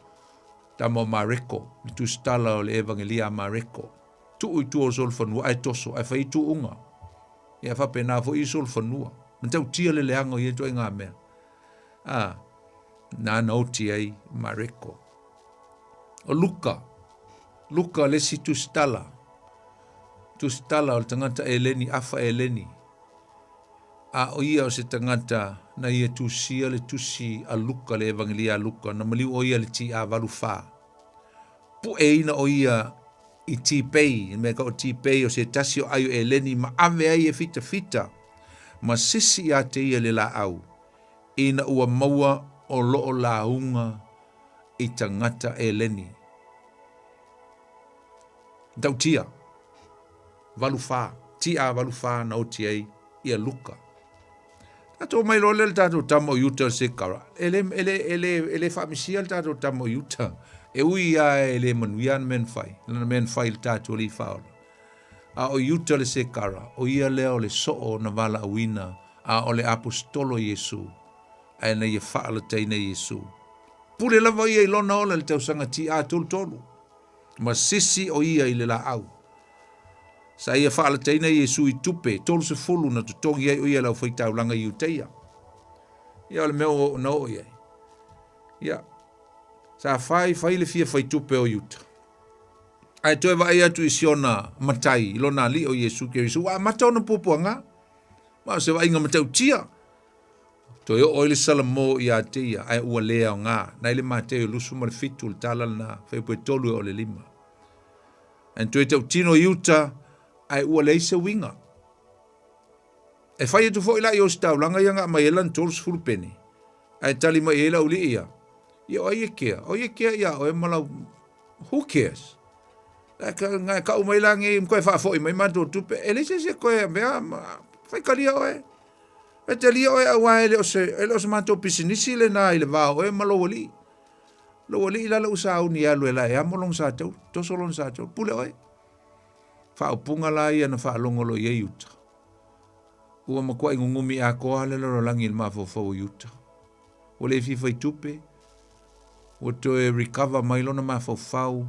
tama o Mareko, le tusitala o le Evangelia a Mareko. Tuu i tua o solofanua ae toso ae fai tuuga. Ia faapena foi i solofanua. Matautia le leaga o ia ituaiga mea. A, na na oti ai Mareko. O Luka, Luka le isi tusitala, tusitala o le tagata Eleni, afa Eleni. A o ia o se tagata na ia tusia le tusi a Luka, le Evangelia a Luka, na maliu o ia le TA 84. Pueina o ia i Tipei, i mea ka o Tipei o se tasi o ai o Eleni ma ave ai e fitafita ma sisi ia te ia le laau, ina ua maua o loo lauga i tagata Eleni. Matautia, 84, TA 84 na oti ai ia Luka. Tatou mai loa lea le tatou tama o Iuta le Sekara. E le, e le, e le, e le faamisia le tatou tama o Iuta. E ui ia e le manuia ana mea na fai. Lana mea na fai i le tatou Alii Faaola. A o Iuta le Sekara, o ia lea o le soo na valaauina, a o le aposetolo Iesu, ae na ia faalataina Iesu. Pule lava ia i lona ola i le tausaga TA 33. Ma sisi o ia i le laau. Sa ia faalataina Iesu i tupe 30 na totogi ai o ia i le aufaitaulaga i Iuteia. Ia o le mea ua na oo i ai. Ia, sa fai fai le fia fai tupe o Iuta. Ae toe vaai atu i siona matai, i lona alii o Iesu Keriso, ua amata ona puapuaga. Ma o se vaaiga matautia. Toe oo ai le Salamo ia te ia, ae ua le aoga. Na i le Mateo 27 le tala lena, fuaiupu e 3 e oo i le 5. Ae na toe tautino i uta, ae ua leai se uiga. E fai atu foi la i Ositaulaga ia na aumai ai lana 30 pene, ae tali mai i ai le aualii ia, Ia o ai e kea? O ai e kea iā oe ma lau... Who cares? Na e kau mai la nei, koe faafoi mai matou tupe, e leai se isi e koe avea, faitalia oe. Faitalia oe auā e le o se, e le o se matou pisinisi lena i le va o oe ma lou alii. Lou alii la lea ua sauni e alu e lae e amo lona satauro, toso lona satauro, pule oe. Faaupuga la ia na faalogo loa i ai Iuta. Ua matuai gugumi atoa le lalolagi i le mafaufau o Iuta. Ua le fia fai tupe, ua toe recover mai lona mafaufau,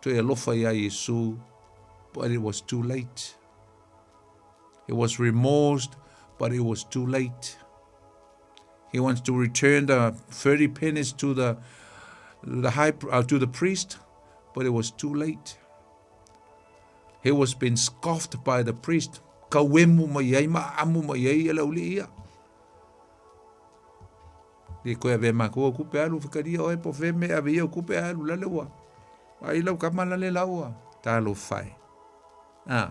toe alofa iā Iesu, but it was too late. He was remorsed, but it was too late. He wants to return the 30 pennies to the, the high, to the priest, but it was too late. He was been scoffed by the priest. Kauemu mai ai ma amu mai ai e le aulii ia. Le koe ave makou au kupe alu whakaria oe po fe me ave ia kupe alu lale ua. Ai lau kama lale laua. Talofa e. A.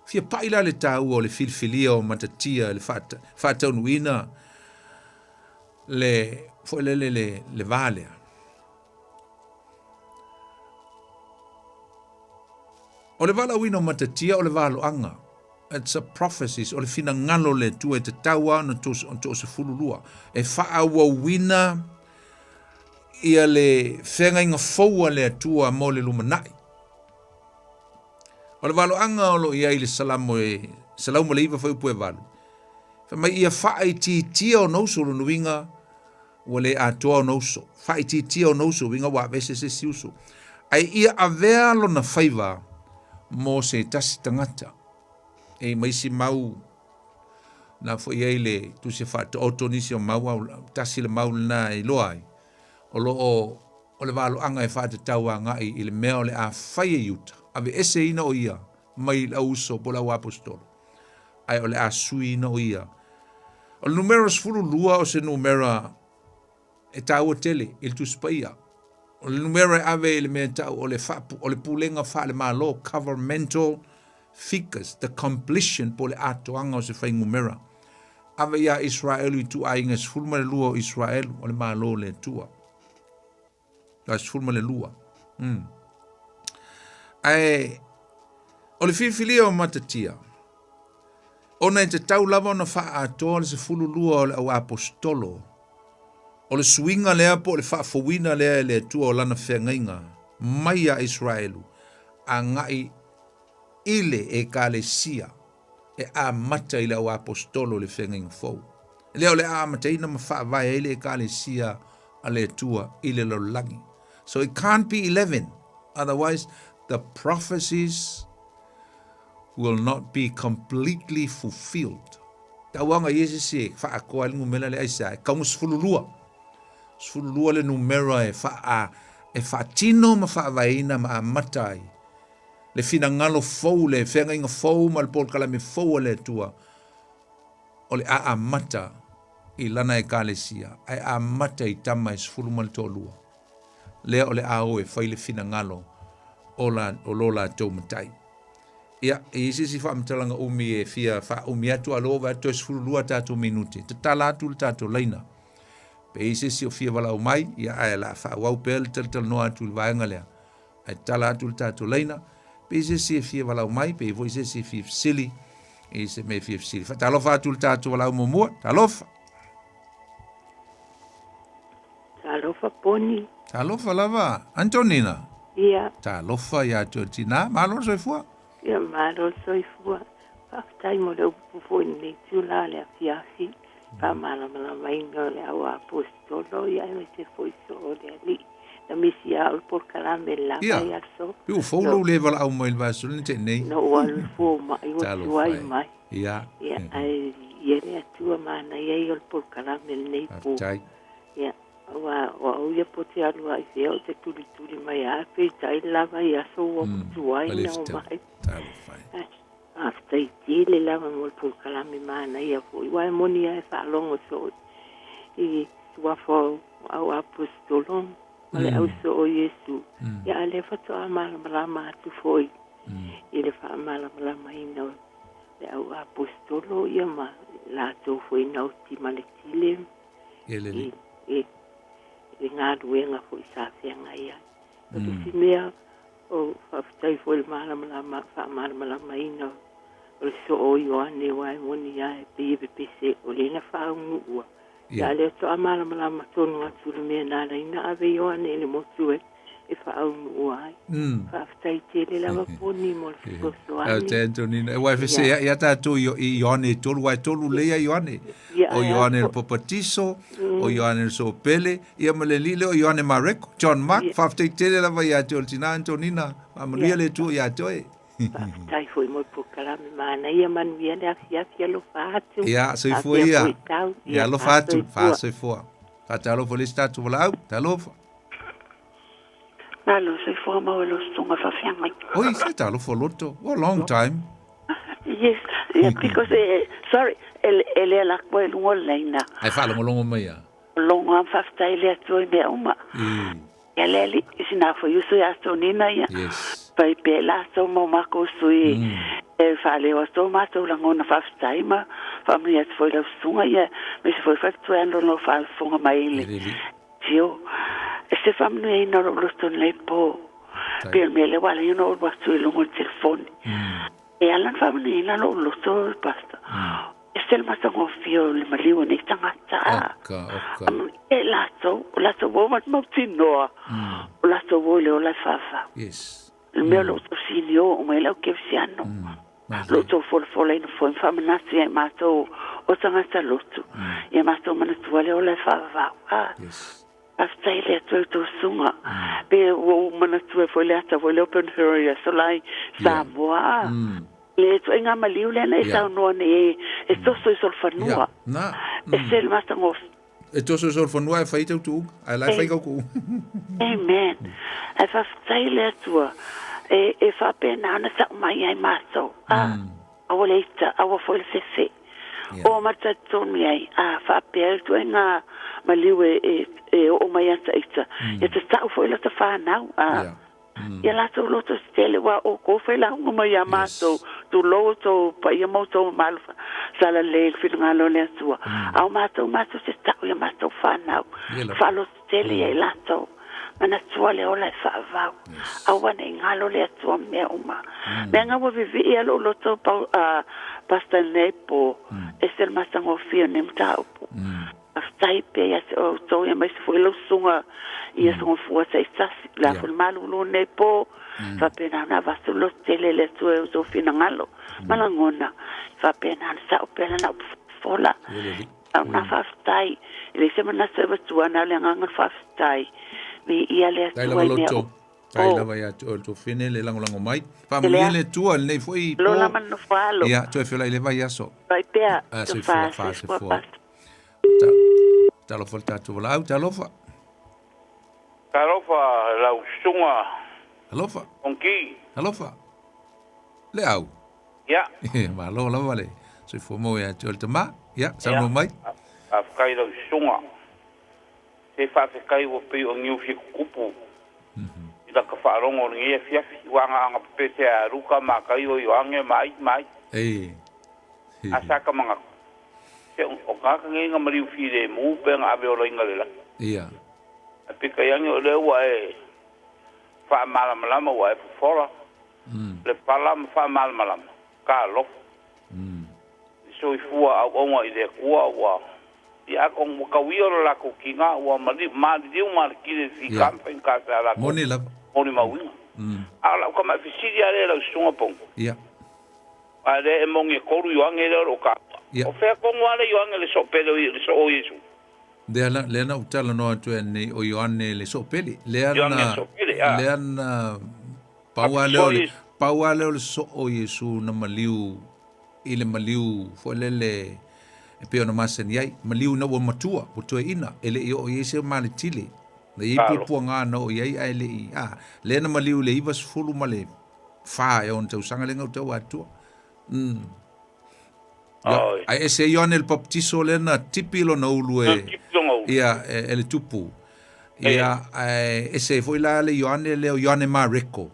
Fia pai la le tāua o le filifilia o Matatia le faataunuuina le foi lele le, le va lea. O le valaauina o Matatia o le valoaga. It's a prophecies, o le finagalo o le Atua e tatau lava ona toasefululua e faaauauina ia le feagaiga fou a le Atua mo le lumanai. O le valoaga o lo o i ai i le Salamo e 109 fuaiupu e 8, fai mai ia faaitiitia ona uso, lona uiga ua le atoa ona uso. Faaitiitia ona uso, uiga ua aveese se isi uso. Ae ia avea lona faiva mo se tasi tagata. E ma isi mau na foi i ai le tusi e faataoto nisi o mau, tasi le mau lena e iloa ai, o lo o o le valoaga e faatatau agai i le mea o le a fai e Iuta, aveeseina o ia mai le au uso po o le au aposetolo, ae o le a suiina o ia. O le numera 12 o se numera e taua tele i le Tusi Paia. O le numera e ave i le mea e tau o le, o le pulega faale-Malo, governmental figures, the completion po o le atoaga o se fuainumera. Ave iā Israelu i ituaiga e 12 o Israelu, o le Malo o le Atua. Le aso 12. Ae o le filifilia o Matatia, ona e tatau lava ona faaatoa le 12 o le au aposetolo, o le suiga lea po o le faafouina lea e le Atua o lana feagaiga mai ia Isaraelu agai i le Ekalesia e amata i le au aposetolo i le feagaiga fou. Lea o le a amataina ma faavae ai le Ekalesia a le Atua i le lalolagi. So it can't be 11, otherwise the prophecies will not be completely fulfilled. Tauaga i se isi e faakoa ai le numera lea aisea, e kauga 12. 12 le numera e faa e faatino ma faavaeina ma amata ai le finagalo fou, le feagaiga fou ma le polokalame fou a le Atua o le a amata i lana Ekalesia, ae amata i tama e 12 lea o le a o e fai le finagalo o, la, o lo latou matai. Ia, e i ai se isi faamatalaga umi e fia faaumi atu, a lo vaai atu toe 12 tatou minute, tatala atu le tatou laina. Pe i ai se isi o fia valaau mai, ia ae o le a faaauau pea le talatalanoa atu i le vaega lea. Ae tatala atu le tatou laina, pe i ai se isi e fia valaau mai, pe i ai foi se isi e fia fesili i se mea e fia fesili. Faatalofa atu i le tatou valaau muamua. Talofa! Talofa Poni. Talofa lava, Antonina. Ia. Talofa ia te oe tinā. Malo le soifua. Ia, malo le soifua. Faafetai mo le upu foi i lenei itula o le afiafi, faamalamalamaina o le au aposetolo, ia aemaise foi soo o le Alii. Na misi lava o le polokalame i le la vaiaso. Ia, ua fou lou le valaau mai i le vaiaso lea na tea nei. Na ou alu i le fomai ua tuai mai. Ia. Ia, ae viia le Atua, manaia ia o le polokalame lenei po. Faafetai. Ia, aua o au ia po te alu lava i fea ou te tulituli mai lava, peitai le la vaiaso ua tuai na omai. Talofa e. Faafetai tele lava mo le polokalame manaia foi, aua e moni lava e faalogo soo i suafa o au aposetolo ma le ausoo o Iesu. Ia, a o lea faatoa malamalama atu foi i le faamalamalamaina o le au aposetolo ia ma latou foi na oti ma le tile i, i, i galuega foi sa feagai ai. O le isi mea, o faafetai foi i le malamalama, faamalamalamaina o le soo o Ioane, aua e moni lava e pei e pepese o lea na faaunuua. Ia a lea faatoa malamalama tonu atu le mea na ala ai na ave Ioane i le motu e e faaunuua ai. Faafetai tele lava Poni mo le fesoasoani. Faafetai Antonina. Aua e feseai lava tatou i Ioane e tolu, aua e tolu lelei a Ioane. O Ioane le Papatiso, o Ioane le Soopele, ia ma le alii lea o Ioane Mareko, John Mark. Faafetai tele lava ia te oe le tina Antonina. Faamanuia le Atua ia te oe. Faafetai foi mo le polokalame manaia, manuia le afiafi, alofa atu. Ia, soifua ia. Ia, alofa atu, faasoifua. Faatalofa i le isi tatou valaau. Talofa. Malo soifua maua i lou susuga faafeagai. Oi, se talofa loto. What a long time. Yes, yeah, because eh, sorry, e, e le ala atu ai luga o le laina. Ai faalogologo mai a. Logo a faafetai i le Atua i mea uma. Ia le alii, sina foi uso ia Tonina ia. Yes. Fai pea latou ma o makou sui e faaleo atu o matou lagona faafetai ma faamanuia atu foi i lau susuga ia aemaise foi faletua e lona faafofoga mai i le tio. E se faamanuiaina o lou loto nei po. Pei o le mea lea ua ala ai ona ou alu atu i luga o le telefoni. E ala ona faamanuiaina lou loto, Pastor. Ese le matagofie o le maliu o nei tagata. Oka, oka. E latou, o latou o ma mautinoa, o latou o i le ola e whawha. Yes. Le mea o lo outou sinio o mai lau kerisiano. Lo outou folafola ina foi ma faamanatu ia i matou o tagata lotu. Ia matou manatua le ola e faavavau. Ah. Yes. Faafetai i le Atua i tou susuga. Pe ua ou manatua foi le ata foi lea o Ben-Hur i aso la i Samoa. Le ituaiga maliu lea na e saunoa nei e toso i solofanua. E se le matagofie. E toso i solofanua e fai tau tuuga, ae la e fai kau tuuga. Amen. Ae faafetai i le Atua e faapena ona tau mai ai matou. Aua le ita, aua foi le fefe. O ma talitonu i ai, a faapea le ituaiga maliu e, e, oo mai ia ta ita, ia tatau foi lata whanau, a ia latou loto tetele, ua outou failauga mai ia matou, tulou outou paia ma outou mamalu sa lalelei i le finagalo o le Atua, a o matou matou te tau ia matou whanau, faaloto tele ia i latou. Manatua le ola e faavavau. Aua ne i galo le Atua mea uma. Mea nga ua vivii a lou loto pau, uh, Pastor lenei po, ese le matagofie o lenei mataupu. Faafetai pea ia te outou aemaise foi lau susuga i aso gafua taitasi. O le a foi le malulu lenei po, faapena ona avatu le loto tele i le Atua i outou finagalo ma lagona. Faapena ona sao pea lana upu fofola. Au na faafetai. E leai se manatu e avatua, na o le agaga o le faafetai. Viia le Tai lava Atua i mea loto. uma. Tai Oh. lava ia te oe le tuafafine le lagolago mai. Ele Faamanuia a le Atua i lenei foi po. Lola ma le nofo alo. Ia, toe feolai i le vaiaso. Vai pea, Ah, tofa, soifua, soifua, soifua. pastor. Ta, talofa le tatou valaau, talofa. Talofa lau susuga Alofa, Onki. alofa. Le au. Ia. Malo lava le soifua maua ia te oe le tama. Ia, saunoa mai. Faafetai lau susuga. Se faafetai ua pei o niu fia tutupu i laka faalogo o lenei afiafi ua agaaga pepese a Luka ma Mataio, Ioane ma ai ma ai. Ei. A sa ka manatu. Se o tagata nei na maliu filemu pe na ave olaina le lagi. Ia. Ae peitai ane o lea ua e faamalamalama ua e fofola le pala ma faamalamalama ka alofa. I soifua auauna i le Atua ua ia atonu ua tauia lo latou tiga ua maliliu maletile i le fika ma faigata sa latou Moni lava. molimauina. A o lau tamai fesili lava lea i lau susuga Pono. Ia. A lea e moni e tolu Ioane lea o lo o taua. Ia. O fea tonu lava le Ioane le soopele o le soo o Iesu? Lea na, lea na ou talanoa atu ai nei o Ioane le soopele. Lea Ioane na, le soopele, a. lea na, pau lava lea o le, Iesu. pau lava lea o le soo o Iesu na maliu i le maliu foi lele e pei ona masani ai. Maliu ina ua matua, ua toeaina, e le i oo i ai se maletile. Na i ai Talo. puapuaga na oo i ai ae le i, a, lea na maliu i le 94 ma le ea ona tausaga lea na ou tau atua. Ia, Oi. ae ese Ioane le Papatiso lea na tipi lona ulu Na e, tipi lona ulu. ia, e, e le tupu. E. Ia, ae ese foi la le Ioane lea o Ioane Mareko.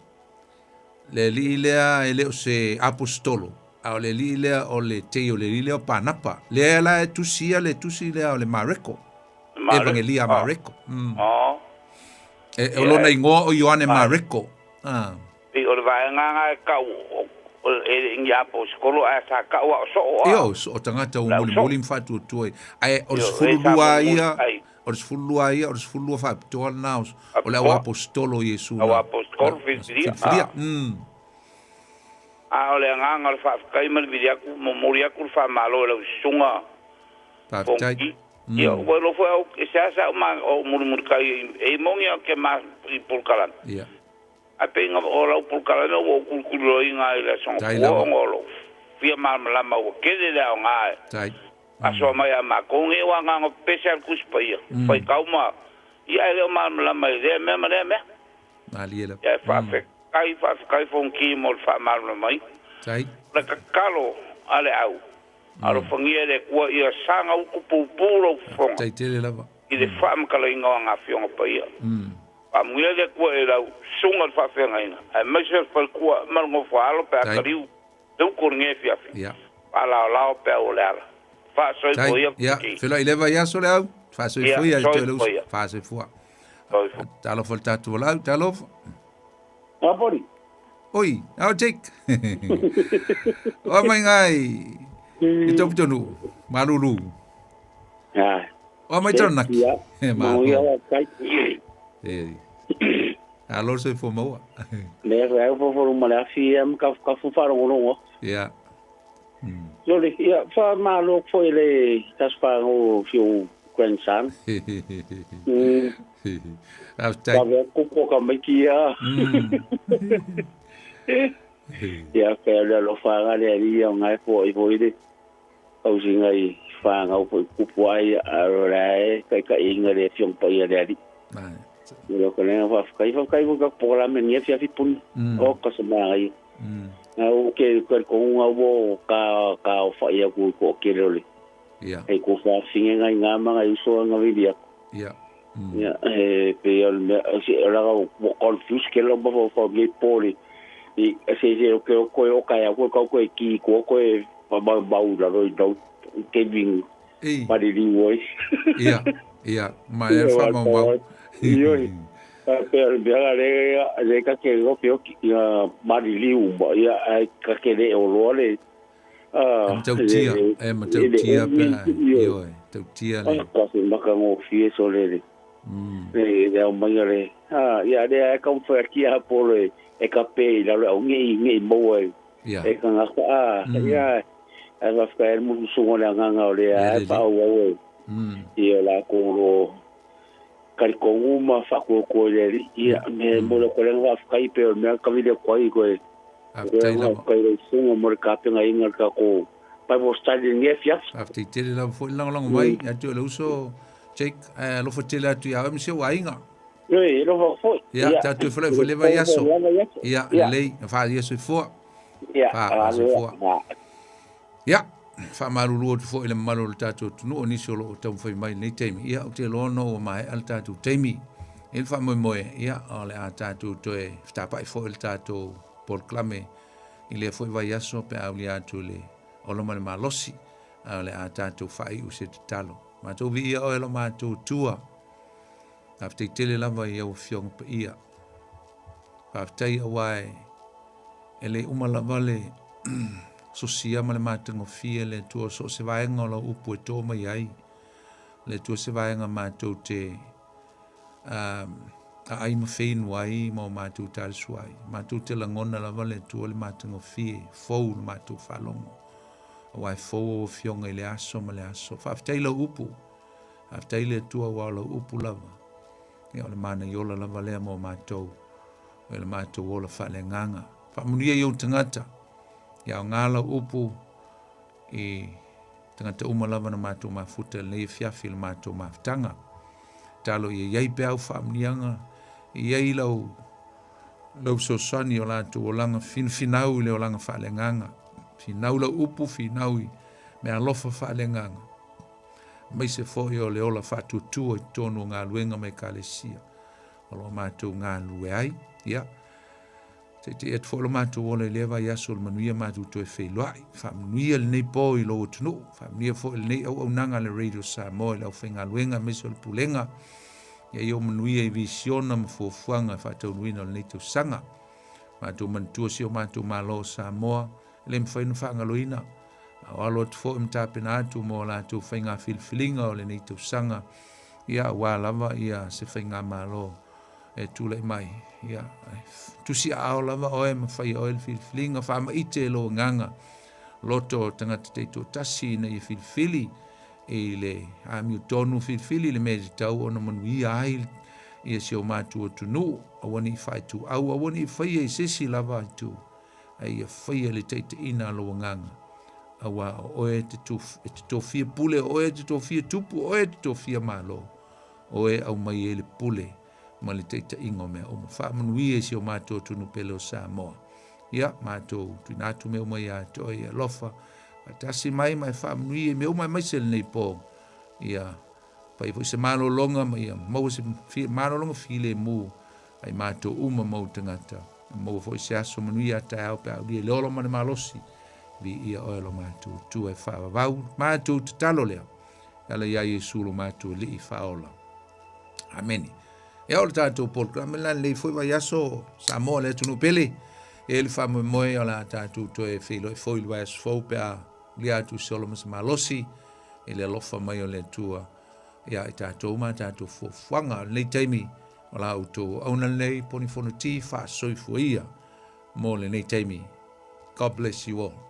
Le alii lea e le o se aposetolo, a o le alii lea o le tei o le alii lea o Panapa. Lea la e tusi ia le tusi lea o le Mareko. Mareko. Evangelia Ah. Mareko. Mm. Oh. E, o Ia, lona e. igoa o Ioane Ah. Mareko. Ah. Pei o le vaega lena e tau o, o, e le i ni aposetolo ae sa tau a o soo a. Ia, o soo tagata ua Le au soo. mulimuli ma faatuatua i. Ae o le Ioe, 12 sa mulimuli ia, ai. o le 12 ia, o le 12 faapitoa lena o, o le au Faapitoa. aposetolo o Iesu Au na, aposetolo na, filifilia. filifilia. Ah. A o le agaga o le faafetai ma le vili atu, momoli atu le faamalo i lau susuga Faafetai. Fonki. Ia, ua iloa foi au, e seasea au ma, o mulimulitai e i moni au ke ma i polokalame. Ia. Ae pei na o lau polokalame ua ou kulikuliloaina i le aso Tai gafua lava. ona o lou fia malamalama ua tele le aoga e Tai. asoa mai a matou nei ua agaga pepese lava le Tusi Paia. Faitau ma, ia e le o malamalama i lea mea ma lea mea. Malie lava. Ia e faafetai, faafetai Fonki mo le faamalamalamaina. Tai. O le tatalo a le au, alofagia e le Atua ia saga utu pupū lou fofoga Tai tele lava. i le faamatalaina o aga afioga paia. Faamanuia le Atua i lau susuga o le faafeagaiga, aemaise o le faletua ma le nofoaalo pe a Tai. taliu le utu o lenei afiafi. Ia. Faalaolao pe au o le ala. Tai. Faasoifua ia Ia, Fonki. feloai leva i aso le au. Faasoifua Ia, ia te oe le uso. soifua ia. Faasoifua. Soifua. Talofa le tatou valaau, talofa. Apori. Oi, ao Jake. O mai ngai. I toputonu, malulu. Ah. O mai taranaki. Ia. E Mau ia malo. la kai. E. Alo soifua maua. Le fa au fo ma le afi am ka ka fu fa rongo. Ia. Lole ia fa ma lo fo le tas fa o fiu grandson. Au Ka tai. ve ko ko ka mai ki ia. Ia ka le lo fa ga le ri o ngai fo i fo i le. Au singa i fa ngau fo i kupu ai a ro lai kai ka inga le fiong pa ia le ali. Ai. Lo ka le fa kai fa kai ka po la me ni fia fi pun. O ka sa mai. Nga o ke ko ko nga wo ka ka o fa ia ku ko ke le. Ia. E ko fa finge nga nga ma nga uso nga vi dia. Ia. Ia e pe o me se la ga o confuse ke lo ba fo fo ge poli. I se se o ke o ko o ka ya ko ko ko ki ko ko e ba ba ba u la ro i do ke ving Ei. pa di li woi. Ia. Ia. Ma e fa mau mau. Ioi. Pe o mea le le ka ke o ke ia maliliu ma ia ai ka ke le o loa le E matautia, e matautia pe a, ioe, tautia le. Ka se maka ngofie so le le. Le le au mai le. Ah, ia le ai ka mfa ki a polo e ka pe i lalo au ngei ngei mo e. E ka ngaka a, ia ai va fa el mu su le nganga o le ai pa au au. Ia la ko ro kariko ma fa ko ko le ia me mo le ko le va fa kai pe o me ka vi le ko ai ko e. Faafetai lava. Kai le sunga mo le kapenga inga ka ko Bible study nge fiaf. Faafetai tele lava foi le lagolago mai ia te oe le uso Jake, ae alofa tele atu ia oe ma si ou aiga. Oi, alofa foi. Ia, tatou feiloai foi le vaiaso. Ia, lelei, faia soifua. Ia, Faa-soifua. Ia, faamalulu atu foi i le mamalu o le tatou atunuu, o nisi o lo o taumafai mai i lenei taimi. Ia, ou te iloa ona ua maea le tatou taimi. I le faamoemoe, ia, o le a tatou toe fetapai foi i le tatou polokalame i lea foi vaiaso pe a aulia atu i le ola ma le malosi, a o le a tatou faaiu i se tatalo. Matou viia oe lo matou Atua. Faafetai tele lava i au Afioga Paia. Faafetai aua e le uma lava le sosia ma le matagofie le Atua so o se vaega o lau upu e to mai ai. Le Atua se vaega matou te aai ma feinu ai ma o matou talisu ai. Matou te lagona lava le Atua le matagofie, fou le matou faalogo. Aua e fou au Afioga i le aso ma le aso. Faafetai lau upu. Faafetai le Atua aua o lau upu lava. Ia o le manaiola lava lea mo matou. O le matou ola faaleagaga. Faamanuia i ou tagata. Ia aoga lau upu i tagata uma lava na matou mafuta i lenei afiafi i le matou mafutaga. Talo ia i ai pea au faamanuiaga, i ai lau lau fesoasoani o latou olaga finafinau i le olaga faaleagaga. Finau lau upu, finau i meaalofa faaleagaga. Aemaise foi o le ola faatuatua i totonu o galuega ma Ekalesia o lo o matou galulue ai. Ia, teitei atu foi lo matou ola i lea vaiaso o le manuia matou toe feiloai. Faamanuia lenei po i lou atunuu, faamanuia foi lenei auaunaga a le Radio Samoa i le aufaigaluega aemaise o le pulega. Ia i ou manuia i visiona ma fuafuaga e faataunuuina o lenei tausaga. Matou manatua si o matou Malo o Samoa, e le mafai ona faagaloina. A o alo atu foi ma tapena atu mo a latou faiga filifiliga o lenei tausaga, ia aua lava ia se faigamalo e tulai mai. Ia, tusi aao lava oe ma faia oe le filifiliga, faamaite e lou agaga loto o tagata taitoatasi ina ia filifili i le amiotonu, filifili i le mea e tatau ona manuia ai ia si o matou atunuu, aua ne i faaituau, aua ne i faia i se isi lava itu, a ia faia le taitaiina a lou agaga, auā o oe e te, e te tofia pule, o oe e te tofia tupu, o oe e te tofia malo, o oe e aumai ai le pule ma le taitaiga o mea uma. Faamanuia i si o matou atunuu pele o Samoa. Ia, matou tuuina atu mea uma ia te oe e alofa. Faatasi mai ma e faamanuia i mea uma aemaise lenei po. Ia, fai foi se malologa ma ia maua se malologa filemu ai matou uma ma ou tagata. Maua foi se aso manuia a taeao pe a aulia i le ola ma le malosi. Viia oe lo matou Atua e faavavau matou tatalo lea. E ala iā Iesu lo matou Alii faaola. Amene. Ia o le tatou polokalame la lenei foi vaiaso Samoa le atunuu pele. E le faamoemoe o le a tatou toe feiloai foi i le vaiaso fou pe a ulia atu se ola ma se malosi i le alofa mai o le Atua ia i tatou ma tatou fuafuaga. O lenei taimi o la outou auauna lenei Poni Fonoti faasoifua ia mo lenei taimi. God bless you all.